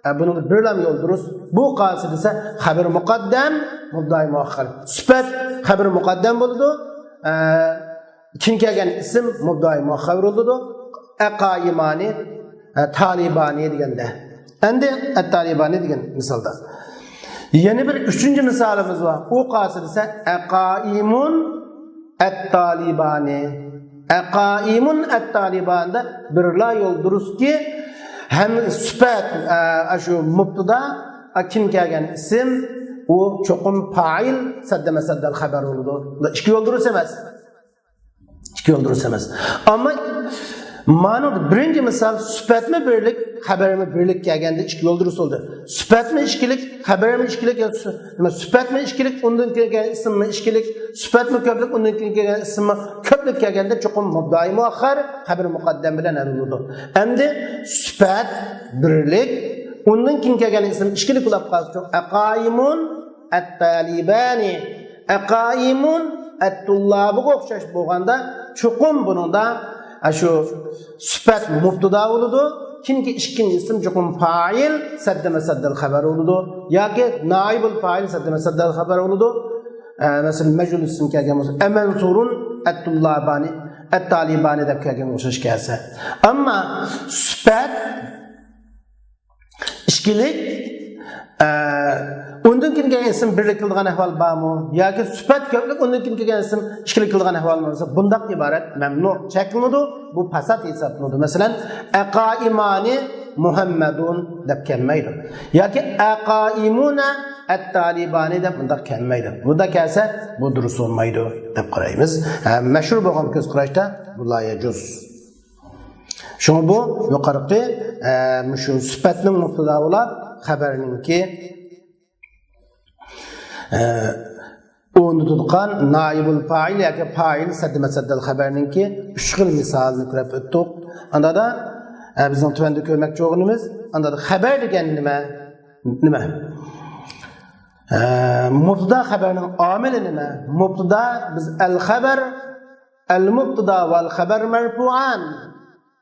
ئە، بۇنىڭدا بىرلا يول دۇرۇس. بۇ قايسى دېسە، خەبىرى مۇقەددەم، مۇبتىدائى مۇئەخخەر. سۈپەت خەبىرى مۇقەددەم بولىدۇ. ئە، كېيىن كەلگەن ئىسىم مۇبتىدائى مۇئەخخەر بولىدۇ. ئەقائىمانى، ئە، تالىبانى دېگەندە. ئەمدى ئەتتالىبانى دېگەن مىسالدا. يەنە بىر ئۈچىنچى مىسالىمىز بار. ئۇ قايسى دېسە، ئەقائىمۇن ئەتتالىبانى. ئەقائىمۇن ئەتتالىبانىدا بىرلا يول دۇرۇسكى، ھەم سۈپەت، ئە، شۇ مۇبتىدا، ئە، كېيىن كەلگەن ئىسىم، ئۇ چوقۇم پائىل، سەددە مەسەددەل خەبەر بولىدۇ. ئىككى يول دۇرۇس ئەمەس. ئىككى يول دۇرۇس ئەمەس. ئەمما مانا بىرىنچى مىسال، سۈپەتمۇ بىرلىك، خەبەرمۇ بىرلىك كەلگەندە ئىككى يول دۇرۇس بولدى. سۈپەتمۇ ئىككىلىك، خەبەرمۇ ئىككىلىك، يا سۈ-، نېمە، سۈپەتمۇ ئىككىلىك، ئۇندىن كېيىن كەلگەن ئىسىممۇ ئىككىلىك، سۈپەتمۇ كۆپلۈك، ئۇندىن كېيىن كەلگەن ئىسىممۇ كۆپلۈك كەلگەندە چوقۇم مۇبتەدا مۇئەخخەر، خەبەر مۇقەددەم بىلەن ھەل بولىدۇ. ئەمدى سۈپەت بىرلىك، ئۇندىن كېيىن كەلگەن ئىسىم ئىككىلىك بولۇپ قالسا، ئەقائىمۇن ئەتتالىبانى، ئەقائىمۇن ئەتتۇللابىغا ئوخشاش بولغاندا، چوقۇم بۇنىڭدا، ئە، شۇ سۈپەت مۇبتىدا بولىدۇ. كېيىنكى ئىككىنچى ئىسىم چوقۇم پائىل، سەددە مەسەددەل خەبەر بولىدۇ. ياكى نائىبۇل پائىل، سەددە مەسەددەل خەبەر بولىدۇ. ئە، مەسىلەن، مەجھۇل ئىسىم كەلگەن بولسا، ئەمەنسۇرۇن ئەتتۇللابانى، ئەتتالىبانى دەپ كەلگەن ئوخشاش كەلسە. ئەمما سۈپەت ئىككىلىك، ئە، ئۇندىن كېيىن كەلگەن ئىسىم بىرلىك قىلىدىغان ئەھۋال بارمۇ؟ ياكى سۈپەت كۆپلۈك، ئۇندىن كېيىن كەلگەن ئىسىم ئىككىلىك قىلىدىغان ئەھۋال بولسا، بۇنداق ئىبارەت مەمنۇ، چەكلىنىدۇ، بۇ پاسات ھېسابلىنىدۇ. مەسىلەن، ئەقائىمانى مۇھەممەدۇن دەپ كەلمەيدۇ. ياكى ئەقائىمۇنە ئەتتالىبانى دەپ بۇنداق كەلمەيدۇ. بۇنداق كەلسە، بۇ دۇرۇس بولمايدۇ دەپ قارايمىز. ھە، مەشھۇر بولغان كۆز قاراشتا بۇ لا يەجۇز. شۇڭا بۇ يۇقىرىقى، ئە، مۇشۇ سۈپەتنىڭ مۇبتىدا بولۇپ، خەبەرنىڭكى، ئە، ئورنىدا تۇرغان نائىبۇل پائىل ياكى پائىل سەددە مەسەددەل خەبەرنىڭكى ئۈچ خىل مىسالىنى كۆرۈپ ئۆتتۇق. ئاندا دا، ئە، بىزنىڭ تۆۋەندە كۆرمەكچى بولغىنىمىز، ئاندا دا خەبەر دېگەن نېمە؟ نېمە؟ ئە، مۇبتىدا خەبەرنىڭ ئامىلى نېمە؟ مۇبتىدا بىز ئەل خەبەر، ئەل مۇبتىدا ۋەل خەبەر مەرپۇئان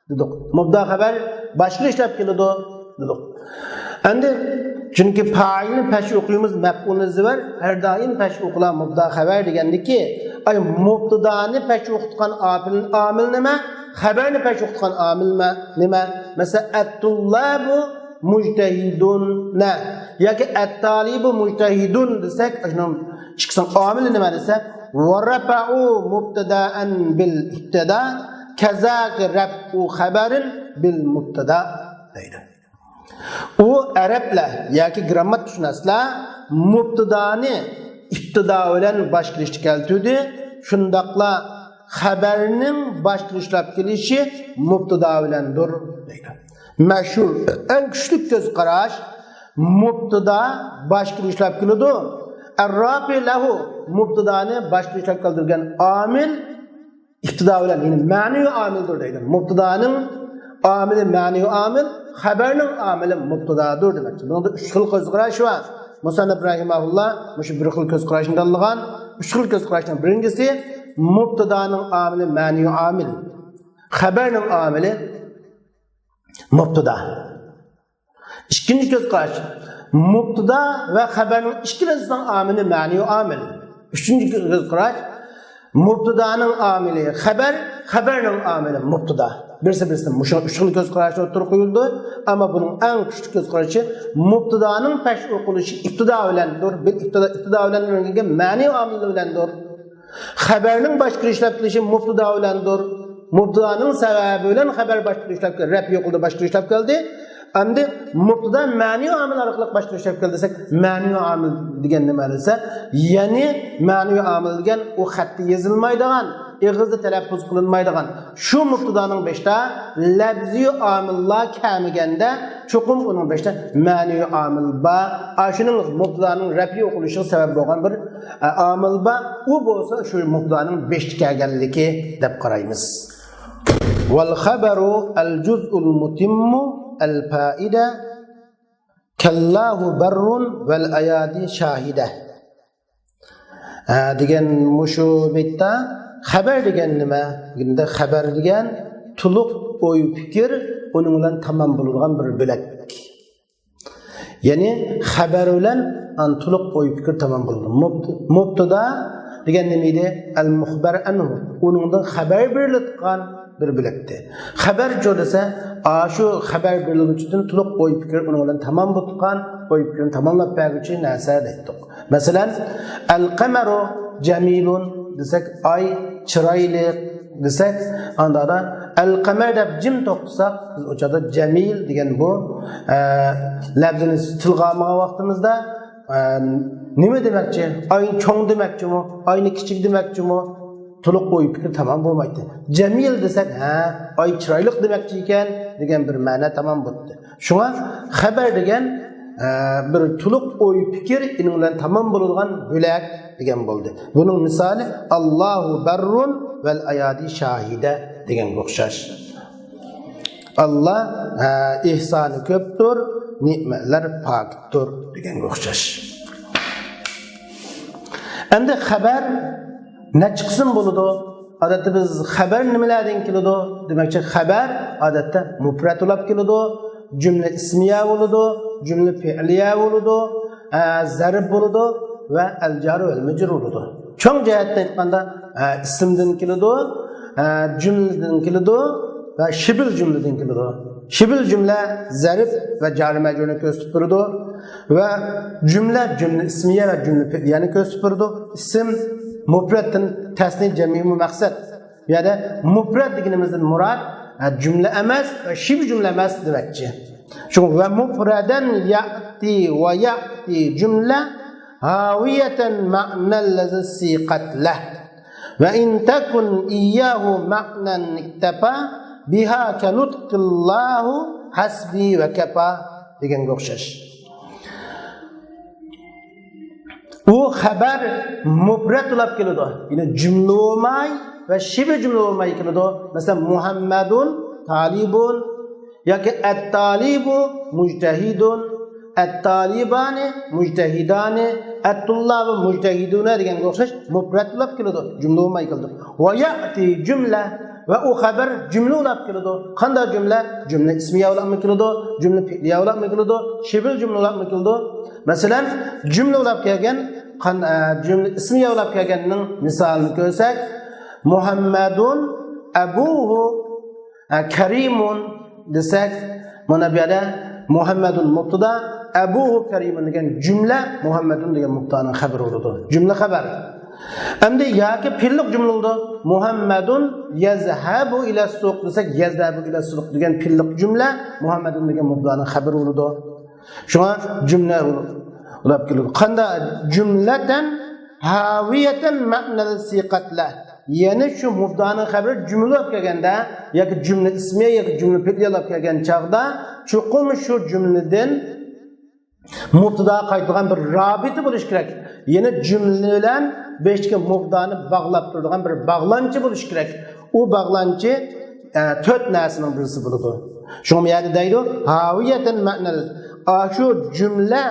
دېدۇق. مۇبتىدا خەبەر باشقىلا ئىشلەپ كېلىدۇ دېدۇق. ئەمدى چۈنكى پائىلنى پەش ئوقۇيمىز، مەپئۇلنى زىبەر، ھەر دائىم پەش ئوقۇلا مۇبتىدا خەبەر دېگەندىكى، ئاي، مۇبتىدانى پەش ئوقۇتقان ئامىل، ئامىل نېمە؟ خەبەرنى پەش ئوقۇتقان ئامىل نېمە؟ مەسىلەن، ئەتتۇللابۇ مۇجتەھىدۇنە ياكى ئەتتالىبۇ مۇجتەھىدۇن دېسەك، شۇنىڭ ئىككىسىنىڭ ئامىلى نېمە دېسە، ۋە رەپەئۇ مۇبتەدەئەن بىل ئىبتىدا، كەزاكى رەپئۇ خەبەرىن بىل مۇبتەدا دەيدۇ. ئۇ ئەرەبلەر ياكى گىرامماتىكىشۇناسلار مۇبتىدانى ئىبتىدا بىلەن باشقا ئىشتا كەلتۈردى، شۇنداقلا خەبەرنىڭ باشقىلا ئىشلەپ كېلىشى مۇبتىدا بىلەندۇر دەيدۇ. مەشھۇر، ئەڭ كۈچلۈك كۆز قاراش، مۇبتىدا باشقىلا ئىشلەپ كېلىدۇ. ئەرراپى لەھۇ، مۇبتىدانى باشقىلا ئىشلەپ كەلتۈرگەن ئامىل ئىپتىدا بىلەن، يەنى مەنىۋى ئامىلدۇر دەيدۇ. مۇبتىدانىڭ ئامىلى مەنىۋى ئامىل، خەبەرنىڭ ئامىلى مۇبتىدادۇر دېمەكچى. بۇنىڭدا ئۈچ خىل كۆز قاراش بار. مۇسەننىپ رەھىمەھۇللا مۇشۇ بىر خىل كۆز قاراشنى تاللىغان. ئۈچ خىل كۆز قاراشنىڭ بىرىنچىسى، مۇبتىدانىڭ ئامىلى مەنىۋى ئامىل، خەبەرنىڭ ئامىلى مۇبتىدا. ئىككىنچى كۆز قاراش، مۇبتىدا ۋە خەبەرنىڭ ئىككىلىسىنىڭ ئامىلى مەنىۋى ئامىل. ئۈچىنچى كۆز قاراش، مۇبتىدانىڭ ئامىلى خەبەر، خەبەرنىڭ ئامىلى مۇبتىدا. بىرسى بىرسىدىن مۇشۇ ئۈچ خىل كۆز قاراشتا ئوتتۇرىغا قويۇلدى. ئەمما بۇنىڭ ئەڭ كۈچلۈك كۆز قارىشى، مۇبتىدانىڭ پەش ئوقۇلۇشى ئىپتىدا بىلەندۇر، بىل ئىپتىدا، ئىپتىدا بىلەن مەنىۋى ئامىل بىلەندۇر. خەبەرنىڭ باشقىلا ئىشلەپ كېلىشى مۇبتىدا بىلەندۇر. مۇبتىدانىڭ سەۋەبى بىلەن خەبەر باشقىلا ئىشلەپ كەلدى. رەپ يوقىدى، باشقىلا ئىشلەپ كەلدى. ئەمدى مۇبتىدا مەنىۋى ئامىل ئارقىلىق باشقىلا ئىشلەپ كەلدى دېسەك، مەنىۋى ئامىل دېگەن نېمە دېسە، يەنى مەنىۋى ئامىل دېگەن ئۇ خەتتە يېزىلمايدىغان، ئېغىزدا تەلەپپۇز قىلىنمايدىغان، شۇ مۇبتىدانىڭ بېشىدا لەپزىي ئامىللار كەلمىگەندە، چوقۇم ئۇنىڭ بېشىدا مەنىۋى ئامىل بار. ئاشۇنىڭ مۇبتىدانىڭ رەپئى ئوقۇلۇشىغا سەۋەب بولغان بىر، ئە، ئامىل بار. ئۇ بولسا شۇ مۇبتىدانىڭ بېشىدا كەلگەنلىكى دەپ قارايمىز. ۋەل خەبەرۇ ئەل جۇزئۇل مۇتىممۇ ئەل پائىدە كەللاھۇ بەررۇن ۋەل ئەيادى شاھىدە. ھە، دېگەن مۇشۇ بەيتتە خەبەر دېگەن نېمە؟ دېگەندە خەبەر دېگەن تولۇق ئوي پىكىر، ئۇنىڭ بىلەن تامام بولىدىغان بىر بۆلەك. يەنى خەبەر بىلەن ئان تولۇق ئوي پىكىر تامام بولىدۇ. مۇبت-، مۇبتىدا دېگەن نېمە ئىدى؟ ئەل مۇخبەر ئەنھۇ. ئۇنىڭدىن خەبەر بېرىلىدىغان بىر بۆلەكتى. خەبەرچۇ دېسە، ئاشۇ خەبەر بېرىلگۈچىدىن تولۇق ئوي پىكىر ئۇنىڭ بىلەن تامام بولۇپ قالغان، ئوي پىكرىنى تاماملاپ بەرگۈچى نەرسە دەيتتۇق. مەسىلەن، ئەل قەمەرۇ جەمىلۇن دېسەك، ئاي چىرايلىق دېسەك، ئاندادا ئەل قەمەر دەپ جىم توختىساق، بىز ئۇ چاغدا جەمىل دېگەن بۇ، ئە، لەپزىنى تىلغا ئالمىغان ۋاقتىمىزدا، ئە، نېمە دېمەكچى؟ ئاينى چوڭ دېمەكچىمۇ؟ ئاينى كىچىك دېمەكچىمۇ؟ تولۇق ئوي پىكرى تامام بولمايتتى. جەمىل دېسەك، ھە، ئاي چىرايلىق دېمەكچى ئىكەن دېگەن بىر مەنە تامام بولدى. شۇڭا خەبەر دېگەن، ئە، بىر تولۇق ئوي پىكىر ئېنىڭ بىلەن تامام بولىدىغان بۆلەك دېگەن بولدى. بۇنىڭ مىسالى، «ئاللاھۇ بەررۇن ۋەل ئايادى شاھىدە» دېگەنگە ئوخشاش. ئاللا، ھە، ئېھسانى كۆپتۇر، نېمەتلەر پاكىتتۇر دېگەنگە ئوخشاش. ئەمدى خەبەر نەچچە قىسىم بولىدۇ؟ ئادەتتە بىز خەبەر نېمىلەردىن كېلىدۇ دېمەكچى، خەبەر ئادەتتە مۇپرەت بولاپ كېلىدۇ، جۈملە ئىسمىيە بولىدۇ، جۈملە پېئلىيە بولىدۇ، ئە، زەرب بولىدۇ ۋە ئەل جار ۋەل مەجرۇر بولىدۇ. چوڭ جەھەتتىن ئېيتقاندا، ئە، ئىسىمدىن كېلىدۇ، ئە، جۈملىدىن كېلىدۇ ۋە شىبىل جۈملىدىن كېلىدۇ. شىبىل جۈملە زەرب ۋە جار مەجرۇرنى كۆرسىتىپ بېرىدۇ ۋە جۈملە، جۈملە ئىسمىيە ۋە جۈملە پېئلىيەنى كۆرسىتىپ بېرىدۇ. ئىسىم مۇپرەتتىن تەسنىي جەمئىي مۇمەقسەت. بۇ يەردە مۇپرەت دېگىنىمىزدىن مۇراد، ھە، جۈملە ئەمەس، شىبھ جۈملە ئەمەس دېمەكچى. شۇ ۋە مۇپرەدەن يەتى ۋە يەتى جۈملە ھاۋىيەتەن مەنەللەزى سىقەت لەھ. ۋە ئىن تەكۇن ئىيياھۇ مەنەن ئىكتەپا بىھا كەنۇتقىللاھۇ ھەسبى ۋە كەپا دېگەنگە ئوخشاش. ئۇ خەبەر مۇپرەت بولاپ كېلىدۇ. يەنى جۈملە بولماي ۋە شىبە جۈملە بولماي كېلىدۇ. مەسىلەن، مۇھەممەدۇن تالىبۇن ياكى ئەتتالىبۇ مۇجتەھىدۇن، ئەتتالىبانى مۇجتەھىدانى، ئەتتۇللابۇ مۇجتەھىدۇنە دېگەنگە ئوخشاش مۇپرەت بولاپ كېلىدۇ. جۈملە بولماي كېلىدۇ. ۋە يەتى جۈملە. ۋە ئۇ خەبەر جۈملە بولاپ كېلىدۇ. قانداق جۈملە؟ جۈملە ئىسمىيە بولاپمۇ كېلىدۇ، جۈملە پېئلىيە بولاپمۇ كېلىدۇ، شىبىل جۈملە بولاپمۇ كېلىدۇ. مەسىلەن، جۈملە بولاپ كەلگەن، قان-، ئە، جۈملە ئىسمىيە بولاپ كەلگەننىڭ مىسالىنى كۆرسەك، مۇھەممەدۇن ئەبۇھۇ، ئە، كەرىمۇن دېسەك، مانا بۇ يەردە مۇھەممەدۇن مۇبتىدا، ئەبۇھۇ كەرىمۇن دېگەن جۈملە مۇھەممەدۇن دېگەن مۇبتىدانىڭ خەبىرى بولىدۇ. جۈملە خەبەر. ئەمدى ياكى پېئىللىق جۈملە بولىدۇ. مۇھەممەدۇن يەزھەبۇ ئىلەسسۇق دېسەك، يەزھەبۇ ئىلەسسۇق دېگەن پېئىللىق جۈملە مۇھەممەدۇن دېگەن مۇبتىدانىڭ خەبىرى بولىدۇ. شۇڭا جۈملە بولاپ كېلىدۇ. قاندا جۈملەتەن ھاۋىيەتەن مەنەل سىقەتلە. يەنى شۇ مۇبتىدانىڭ خەبىرى جۈملە بولاپ كەلگەندە ياكى جۈملە ئىسمىيە ياكى جۈملە پېئلىيە بولاپ كەلگەن چاغدا چوقۇم شۇ جۈملىدىن مۇبتىداغا قايتىدىغان بىر رابىتە بولۇشى كېرەك. يەنى جۈملە بىلەن بېشىدىكى مۇبتىدانى باغلاپ تۇرىدىغان بىر باغلانچى بولۇشى كېرەك. ئۇ باغلانچى، ئە، تۆت نەرسىنىڭ بىرسى بولىدۇ. شۇڭا بۇ يەردە دەيدۇ، ھاۋىيەتەن مەنەل. ئاشۇ جۈملە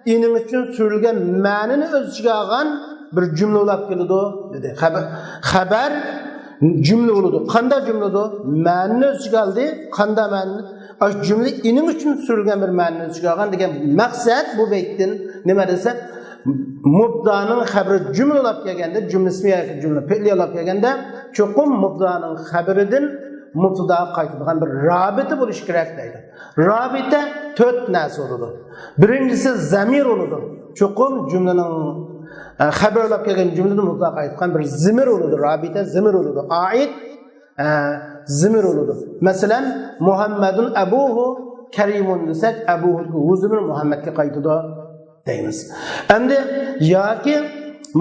ئېنىڭ ئۈچۈن سۈرۈلگەن مەنىنى ئۆز ئىچىگە ئالغان بىر جۈملە بولاپ كېلىدۇ، دېدى. خەبەر، خەبەر جۈملە بولىدۇ. قانداق جۈملە بولىدۇ؟ مەنىنى ئۆز ئىچىگە ئالدى. قانداق مەنىنى؟ ئاشۇ جۈملە ئېنىڭ ئۈچۈن سۈرۈلگەن بىر مەنىنى ئۆز ئىچىگە ئالغان دېگەن مەقسەت بۇ بەيتتىن. نېمە دېسە، مۇبتىدانىڭ خەبىرى جۈملە بولاپ كەلگەندە، جۈملە ئىسمىيە ياكى جۈملە پېئلىيە بولاپ كەلگەندە، چوقۇم مۇبتىدانىڭ خەبىرىدىن مۇبتىداغا قايتىدىغان بىر رابىتە بولۇشى كېرەك دەيدۇ. رابىتە تۆت نەرسە بولىدۇ. بىرىنچىسى زەمىر بولىدۇ. چوقۇم جۈملىنىڭ، ئە، خەبەر بولاپ كەلگەن جۈملىدىن مۇبتىداغا قايتقان بىر زىمىر بولىدۇ. رابىتە زىمىر بولىدۇ. ئائىد، ئە، زىمىر بولىدۇ. مەسىلەن، مۇھەممەدۇن ئەبۇھۇ كەرىمۇن دېسەك، ئەبۇھۇ ھۇ زىمىر مۇھەممەدكە قايتىدۇ دەيمىز. ئەمدى ياكى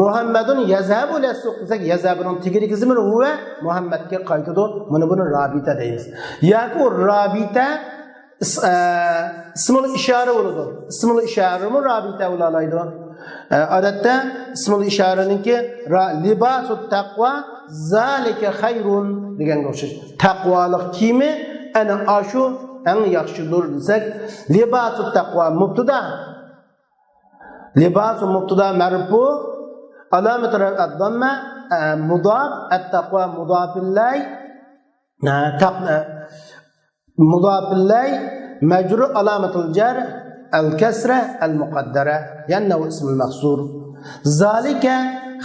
مۇھەممەدۇن يەزھەبۇ ئىلەسسۇق دېسەك، يەزھەبۇنىڭ تېگىدىكى زىمىر ھۇۋە مۇھەممەدكە قايتىدۇ. مانا بۇنى رابىتە دەيمىز. ياكى ئۇ رابىتە ئىس-، ئە، ئىسمۇل ئىشارە بولىدۇ. ئىسمۇل ئىشارىمۇ رابىتە بولالايدۇ. ئە، ئادەتتە ئىسمۇل ئىشارىنىڭكى را-، لىباسۇت تەقۋا زالىكە خەيرۇن دېگەنگە ئوخشاش. تەقۋالىق كىيىمى ئەنە ئاشۇ ئەڭ ياخشىدۇر دېسەك، لىباسۇت تەقۋا مۇبتىدا. لىباسۇ مۇبتىدا مەرپۇ، ئالامەتۇ رەفئى ئەد-داممە، ئە، مۇداپ، ئەت-تەقۋا مۇداپىللەي، ئە، تەق-، ئە، مۇداپىللەي، مەجرۇر ئالامەتۇل جەر، ئەل-كەسرە ئەل-مۇقەددەرە، يەنى ئىسمۇل مەقسۇر. زالىكە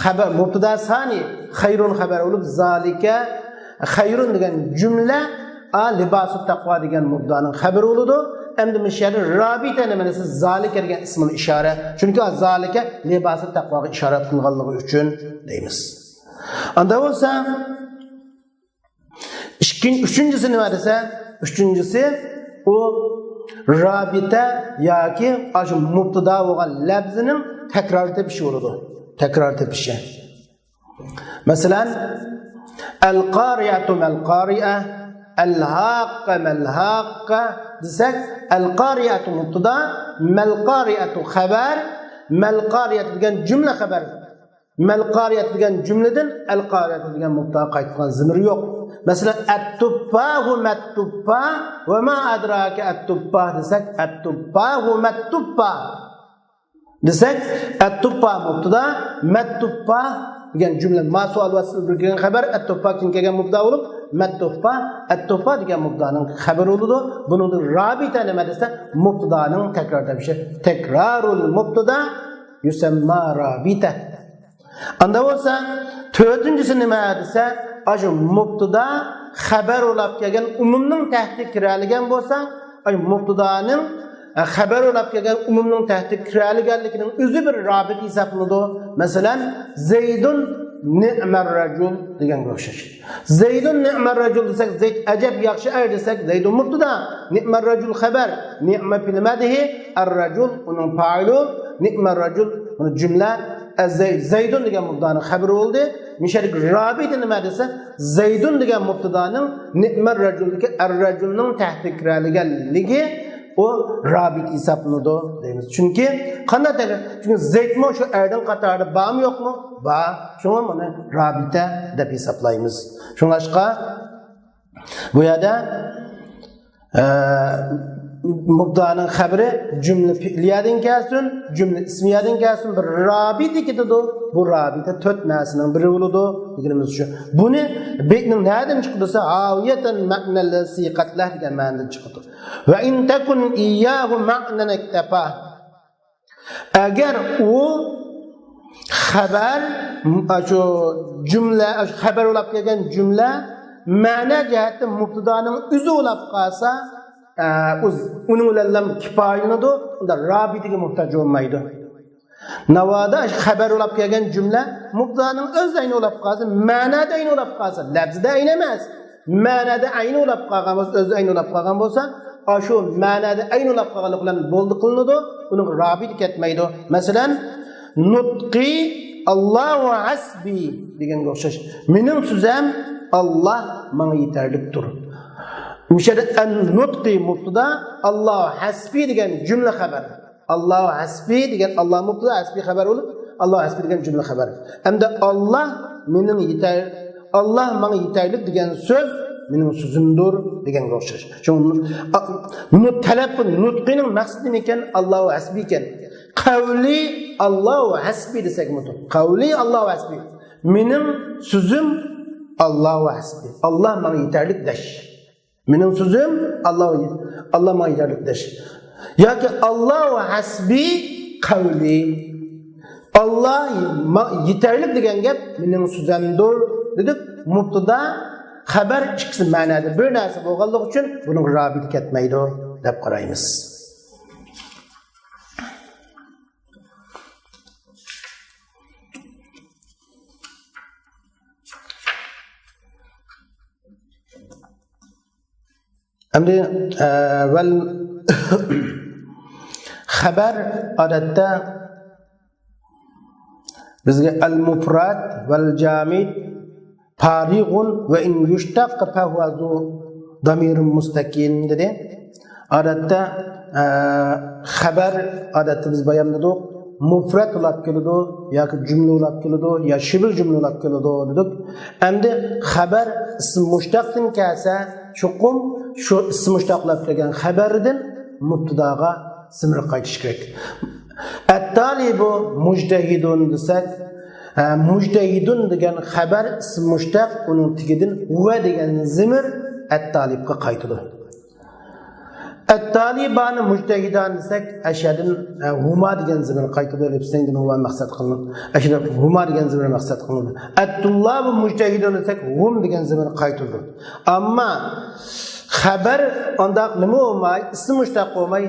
خەبەر، مۇبتىدا سانى، خەيرۇن خەبەر بولۇپ، زالىكە خەيرۇن دېگەن جۈملە، ئا، لىباسۇت تەقۋا دېگەن مۇبتادانىڭ خەۋىرى بولىدۇ. ئەمدى مۇشۇ يەردە رابىتە نېمە دېسە، زالىكە دېگەن ئىسمۇل ئىشارە. چۈنكى ئا زالىكە لىباسۇت تەقۋاغا ئىشارەت قىلغانلىقى ئۈچۈن دەيمىز. ئاندا بولسا، ئىككىن-، ئۈچىنچىسى نېمە دېسە، ئۈچىنچىسى ئۇ رابىتە ياكى ئاشۇ مۇبتادا بولغان لەپزىنىڭ تەكرار تېپىشى بولىدۇ. تەكرار تېپىشى. مەسىلەن، ئەل-قارىئەتۇ مەل-قارىئە، ئەل-ھاققە مەل-ھاققە دېسەك، ئەل-قارىئەتۇ مۇبتادا، مەل-قارىئەتۇ خەۋەر، مەل-قارىئەتۇ دېگەن جۈملە خەۋەر. مەل-قارىئەتۇ دېگەن جۈملىدىن ئەل-قارىئەتۇ دېگەن مۇبتادا قايتىدىغان زېمىر يوق. مەسىلەن، ئەت-تۇپپاھۇ مەت-تۇپپاھ ۋە ما ئەدراكە ئەت-تۇپپاھ دېسەك، ئەت-تۇپپاھۇ مەت-تۇپپاھ. دېسەك، ئەتتۇپپا مۇبتىدا، مەتتۇپپا دېگەن جۈملە، ما سوئال ۋاسىتىسى بىلەن كەلگەن خەۋەر، ئەتتۇپپا كېيىن كەلگەن مۇبتىدا بولۇپ، مەتتۇپپا، ئەتتۇپپا دېگەن مۇبتىدانىڭ خەۋىرى بولىدۇ. بۇنىڭدىن رابىتە نېمە دېسە، مۇبتىدانىڭ تەكرار تېپىشى، تەكرارۇل مۇبتىدا يۇسەمما رابىتە. ئاندا بولسا، تۆتىنچىسى نېمە دېسە، ئاشۇ مۇبتىدا خەۋەر بولاپ كەلگەن ئۇمۇمنىڭ تەھتىگە كىرەلىگەن بولسا، ئاي، مۇبتىدانىڭ، ئە، خەۋەر بولاپ كەلگەن ئۇمۇمنىڭ تەھتىگە كىرەلىگەنلىكىنىڭ ئۆزى بىر رابىتە ھېسابلىنىدۇ. مەسىلەن، زەيدۇن نىئمەر رەجۇل دېگەنگە ئوخشاش. زەيدۇن نىئمەر رەجۇل دېسەك، زەيد ئەجەب ياخشى ئەر دېسەك، زەيدۇن مۇبتىدا، نىئمەر رەجۇل خەۋەر، نىئمە پېئىل مەدھى، ئەر رەجۇل ئۇنىڭ پائىلى، نىئمەر رەجۇل بۇنى جۈملە، ئە، زەي-، زەيدۇن دېگەن مۇبتىدانىڭ خەۋىرى بولدى. مۇشۇ يەردىكى رابىتە نېمە دېسە، زەيدۇن دېگەن مۇبتىدانىڭ نىئمەر رەجۇلدىكى ئەر رەجۇلنىڭ تەھتىگە كىرەلىگەنلىكى ئۇ رابىتە ھېسابلىنىدۇ دەيمىز. چۈنكى قانداق دەيمىز؟ چۈنكى زەيدمۇ شۇ ئەرنىڭ قاتارىدا بارمۇ يوقمۇ؟ بار. شۇڭا بۇنى رابىتە دەپ ھېسابلايمىز. شۇڭلاشقا بۇ يەردە، ئە، مۇبتىدانىڭ خەۋىرى جۈملە پېئىلىيەدىن كەلسۇن، جۈملە ئىسمىيەدىن كەلسۇن، بىر رابىتە كېتىدۇ. بۇ رابىتە تۆت نەرسىنىڭ بىرى بولىدۇ دېگىنىمىز شۇ. بۇنى بەيتنىڭ نەدىن چىقىدۇ دېسە، ھاۋىيەتەن مەئنەل سىقەتلەھ دېگەن مەنىدىن چىقىدۇ. ۋە ئىن تەكۇن ئىيياھۇ مەئنەن ئىكتەپا. ئەگەر ئۇ خەۋەر، ئاشۇ جۈملە، ئاشۇ خەۋەر بولاپ كەلگەن جۈملە مەنە جەھەتتە مۇبتىدانىڭ ئۆزى بولاپ قالسا، ئە، ئۇ، ئۇنىڭ بىلەنلا كىپايىلىنىدۇ، ئۇندا رابىتىگە موھتاج بولمايدۇ. ناۋادا خەۋەر بولاپ كەلگەن جۈملە مۇبتىدانىڭ ئۆز ئەينى بولاپ قالسا، مەنەدە ئەينى بولاپ قالسا، لەپزىدە ئەينى ئەمەس، مەنەدە ئەينى بولاپ قالغان بولسا، ئۆز ئەينى بولاپ قالغان بولسا، ئاشۇ مەنەدە ئەينى بولاپ قالغانلىقى بىلەن بولدى قىلىنىدۇ، ئۇنىڭغا رابىتە كەتمەيدۇ. مەسىلەن، نۇتقى ئاللاھۇ ھەسبى دېگەنگە ئوخشاش. مېنىڭ سۆزەم ئاللا ماڭا يېتەرلىكتۇر. مۇشۇ يەردە ئەن نۇتقى مۇبتىدا، ئاللاھۇ ھەسبى دېگەن جۈملە خەۋەر. ئاللاھۇ ھەسبى دېگەن ئاللا مۇبتىدا، ھەسبى خەۋەر بولۇپ، ئاللاھۇ ھەسبى دېگەن جۈملە خەۋەر. ئەمدى ئاللا مېنىڭ يېتەر-، ئاللا ماڭا يېتەرلىك دېگەن سۆز مېنىڭ سۆزۈمدۇر دېگەنگە ئوخشاش. شۇڭا نۇ-، ئا-، نۇ-، تەلەپپۇز، نۇتقىنىڭ مەقسىتى نېمىكەن؟ ئاللاھۇ ھەسبى ئىكەن. قەۋلى ئاللاھۇ ھەسبى دېسەك بولىدۇ. قەۋلى ئاللاھۇ ھەسبى. مېنىڭ سۆزۈم ئاللاھۇ ھەسبى. ئاللا ماڭا يېتەرلىك دەش. مېنىڭ سۆزۈم ئاللا، ئاللا ماڭا يېتەرلىك دەش. ياكى ئاللاھۇ ھەسبى قەۋلى. ئاللا ما-، يېتەرلىك دېگەن گەپ مېنىڭ سۆزەمدۇر دېدۇق. مۇبتىدا، خەۋەر ئىككىسى مەنەدە بىر نەرسە بولغانلىقى ئۈچۈن بۇنىڭغا رابىتە كەتمەيدۇ دەپ قارايمىز. ئەمدى، ئە، ۋەل خەبەر ئادەتتە بىزگە ئەل مۇفرەد ۋەل جامىد پارىغۇن ۋە ئىن يۇشتەق فەھۇۋە زۇ دامىرىن مۇستەقىم دېدى. ئادەتتە، ئە، خەبەر، ئادەتتە بىز بايان دېدۇق، مۇفرەد بولاپ كېلىدۇ ياكى جۈملە بولاپ كېلىدۇ يا شىبىل جۈملە بولاپ كېلىدۇ دېدۇق. ئەمدى خەبەر ئىسمى مۇشتەقتىن كەلسە، چوقۇم شۇ ئىسمى مۇشتەق بولاپ كەلگەن خەبەردىن مۇبتىداغا زېمىر قايتىشى كېرەك. ئەتتالىبۇ مۇجتەھىدۇن دېسەك، ئە، مۇجتەھىدۇن دېگەن خەبەر ئىسمى مۇشتەق، ئۇنىڭ تېگىدىن ۋە دېگەن زېمىر ئەتتالىبقا قايتىدۇ. ئەتتالىبانى مۇجتەھىدان دېسەك، ئەشەدىن، ئە، ھۇما دېگەن زېمىر قايتىدۇ، لىپسىنىڭدىن ھۇما مەقسەت قىلىنىدۇ. ئەشەدىن ھۇما دېگەن زېمىر مەقسەت قىلىنىدۇ. ئەتتۇللابۇ مۇجتەھىدۇن دېسەك، ھۇم دېگەن زېمىر قايتىدۇ. ئەمما خەبەر ئانداق نېمە بولماي، ئىسىم مۇشتەق بولماي،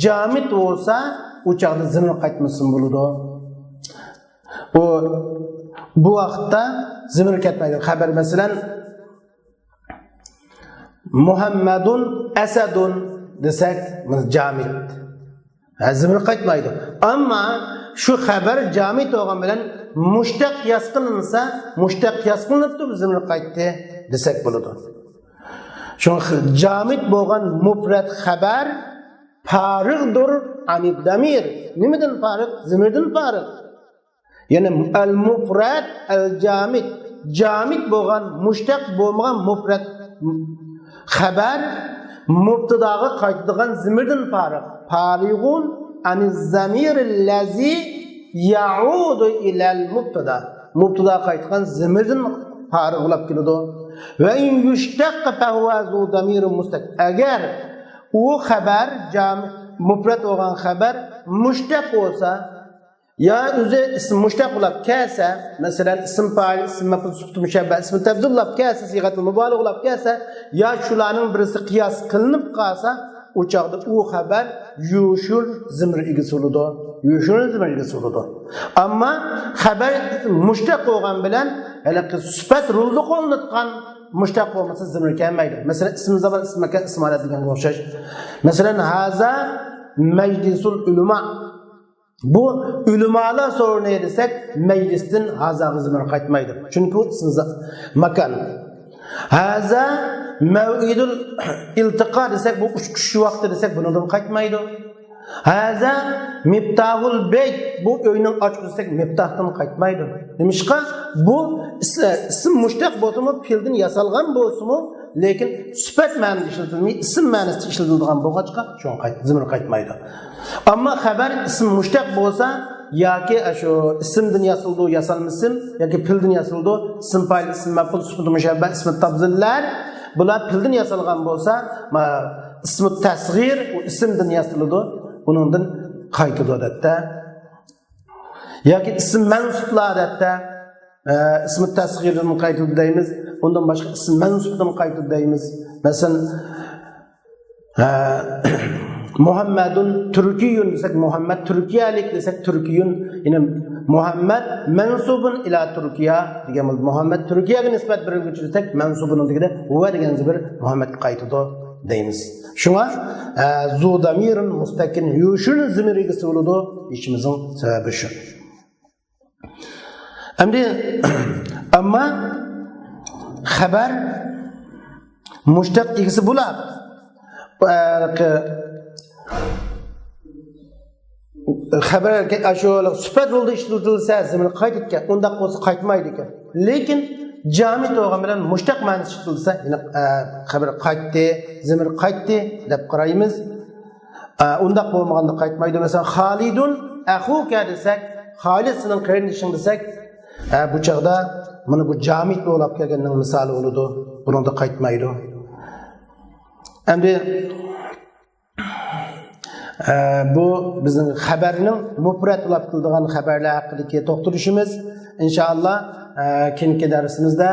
جامىد بولسا، ئۇ چاغدا زېمىر قايتمىسىمۇ بولىدۇ. بۇ، بۇ ۋاقىتتا زېمىر كەتمەيدۇ. خەبەر، مەسىلەن، مۇھەممەدۇن ئەسەدۇن دېسەك، بۇ جامىد. ھە، زېمىر قايتمايدۇ. ئەمما شۇ خەبەر جامىد بولغان بىلەن مۇشتەق قىياس قىلىنسا، مۇشتەق قىياس قىلىنىپتۇ، زېمىر قايتتى دېسەك بولىدۇ. شۇڭا خ-، جامىد بولغان مۇپرەت خەبەر پارىغدۇر ئەنىد دەمىر. نېمىدىن پارىغ؟ زېمىردىن پارىغ. يەنى ئەل مۇپرەت ئەل جامىد. جامىد بولغان، مۇشتەق بولمىغان مۇپرەت خەبەر مۇبتىداغا قايتىدىغان زېمىردىن پارىغ. پارىغۇن ئەنىز زەمىرىللەزى يەئۇدۇ ئىلەل مۇبتىدا. مۇبتىداغا قايتىدىغان زېمىردىن پارىغ بولاپ كېلىدۇ. ۋە ئىن يۇشتەق فەھۇۋە زۇ دەمىرىن مۇستەق. ئەگەر ئۇ خەبەر، جامىد، مۇپرەت بولغان خەبەر مۇشتەق بولسا، يا ئۆزى ئىسىم مۇشتەق بولاپ كەلسە، مەسىلەن، ئىسىم پائىل، ئىسىم مەپئۇل، سۈپىتى مۇشەببە، ئىسمى تەپزىل بولاپ كەلسە، سىيغەتۇل مۇبالىغە بولاپ كەلسە، يا شۇلارنىڭ بىرسى قىياس قىلىنىپ قالسا، ئۇ چاغدا ئۇ خەبەر يۇشۇر زېمىر ئىگىسى بولىدۇ. يۇشۇر زېمىر ئىگىسى بولىدۇ. ئەمما خەبەر مۇشتەق بولغان بىلەن ھېلىقى سۈپەت رولىدا قوللىنىلىدىغان مۇشتەق بولمىسا زېمىر كەلمەيدۇ. مەسىلەن، ئىسىم زامان، ئىسىم ماكان، ئىسىم ھالەت دېگەنگە ئوخشاش. مەسىلەن، ھازا مەجلىسۇل ئۇلىما. بۇ ئۆلىمالار سورۇنى دېسەك، مەجلىستىن ھازاغا زېمىر قايتمايدۇ. چۈنكى ئۇ ئىسىم زا-، ماكان. ھازا مەۋئىدۇل ئىلتىقا دېسەك، بۇ ئۇچۇش ۋاقتى دېسەك، بۇنىڭدىن قايتمايدۇ. ھازا مىپتاھۇل بەيت، بۇ ئۆينىڭ ئاچقۇچى دېسەك، مىپتاھتىن قايتمايدۇ. نېمىشقا؟ بۇ ئىس-، ئىسىم مۇشتەق بولسىمۇ، پېئىلدىن ياسالغان بولسىمۇ، لېكىن سۈپەت مەنىدە ئىشلىتىلمەي، ئىسىم مەنىسىدە ئىشلىتىلىدىغان بولغاچقا، شۇڭا قايت-، زېمىر قايتمايدۇ. ئەمما خەبەر ئىسىم مۇشتەق بولسا ياكى ئاشۇ ئىسىمدىن ياسىلىدۇ، ياسالما ئىسىم ياكى پېئىلدىن ياسىلىدۇ، ئىسىم پائىل، ئىسىم مەپئۇل، سۈپىتى مۇشەببە، ئىسمى تەپزىللەر، بۇلار پېئىلدىن ياسالغان بولسا، ما-، ئىسمى تەسغىر، ئۇ ئىسىمدىن ياسىلىدۇ، ئۇنىڭدىن قايتىدۇ، ئادەتتە. ياكى ئىسىم مەنسۇپلار، ئادەتتە، ئە، ئىسمى تەسغىردىن قايتىدۇ دەيمىز، ئۇندىن باشقا ئىسىم مەنسۇپتىن قايتىدۇ دەيمىز. مەسىلەن، ھە، مۇھەممەدۇن تۈركىيۇن دېسەك، مۇھەممەد تۈركىيەلىك دېسەك، تۈركىيۇن، يەنى مۇھەممەد مەنسۇبۇن ئىلا تۈركىيە دېگەن بولىدۇ. مۇھەممەد تۈركىيەگە نىسبەت بېرىلگۈچى دېسەك، مەنسۇبۇن دېگىنى ۋە دېگەن زېمىر مۇھەممەدكە قايتىدۇ دەيمىز. شۇڭا، ئە، زۇ دەمىرۇن مۇستەكىن يۇشۇرۇن زېمىر ئىگىسى بولىدۇ دېيىشىمىزنىڭ سەۋەبى شۇ. ئەمدى، ئەمما خەبەر مۇشتەق ئىگىسى بولاپ، ئە، خەبەر ئاشۇ سۈپەت رولىدا ئىشلىتىلسە، زېمىر قايتىدىكەن. ئۇنداق بولسا قايتمايدىكەن. لېكىن جامىد بولغان بىلەن مۇشتەق مەنىسى ئىشلىتىلسە، يەنى، ئە، خەبەر قايتتى، زېمىر قايتتى دەپ قارايمىز. ئە، ئۇنداق بولمىغاندا قايتمايدۇ. مەسىلەن، خالىدۇن ئەخۇكە دېسەك، خالىد سېنىڭ قېرىندىشىڭ دېسەك، ئە، بۇ چاغدا مانا بۇ جامىد بولاپ كەلگەننىڭ مىسالى بولىدۇ. بۇنىڭدا قايتمايدۇ. ئەمدى، ئە، بۇ بىزنىڭ خەبەرنىڭ مۇپرەت بولاپ كېلىدىغان خەبەرلەر ھەققىدىكى توختىلىشىمىز. ئىنشائاللا، ئە، كېيىنكى دەرسىمىزدە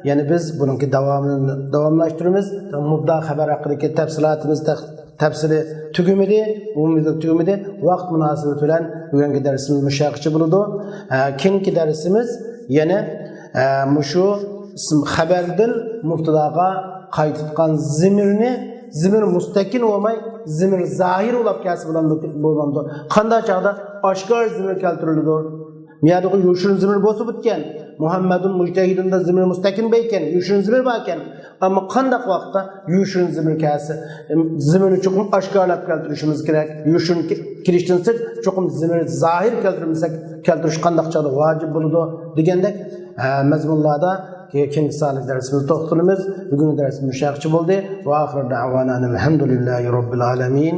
يەنە بىز بۇنىڭكى داۋامىنى داۋاملاشتۇرىمىز. مۇبدا خەبەر ھەققىدىكى تەپسىلاتىمىز تەخ-، تەپسىلى تۈگىمىدى، ئومۇميۈزلۈك تۈگىمىدى. ۋاقىت مۇناسىۋىتى بىلەن بۈگۈنكى دەرسىمىز مۇشۇ يەرگىچە بولىدۇ. ئە، كېيىنكى دەرسىمىز يەنە، ئە، مۇشۇ ئىسىم خەبەردىن مۇبتىداغا قايتىدىغان زېمىرنى، زېمىر مۇستەكىن بولماي، زېمىر زاھىر بولاپ كەلسە بولامدۇ، بولمامدۇ؟ قانداق چاغدا ئاشكارا زېمىر كەلتۈرۈلىدۇ؟ مۇيەردىكى يوشۇرۇن زېمىر بولسا بولىدىكەن. مۇھەممەدۇن مۇجتەھىدۇندا زېمىر مۇستەكىن بار ئىكەن، يوشۇرۇن زېمىر بار ئىكەن. ئەمما قانداق ۋاقىتتا يوشۇرۇن زېمىر كەلسە، زېمىرنى چوقۇم ئاشكارىلاپ كەلتۈرۈشىمىز كېرەك. يوشۇرۇن كە-، كېلىشتىن سىرت چوقۇم زېمىر زاھىر كەلتۈرمىسەك، كەلتۈرۈش قانداق چاغدا ۋاجىپ بولىدۇ دېگەندەك، ئە، مەزمۇنلاردا كېيىنكى سانلىق دەرسىمىزدە توختىلىمىز. بۈگۈنكى دەرسىمىز مۇشۇ يەرگىچە بولدى. ۋە ئاخىر دەئۋانا ئەلھەمدۇلىللاھى رەببىل ئالەمىن.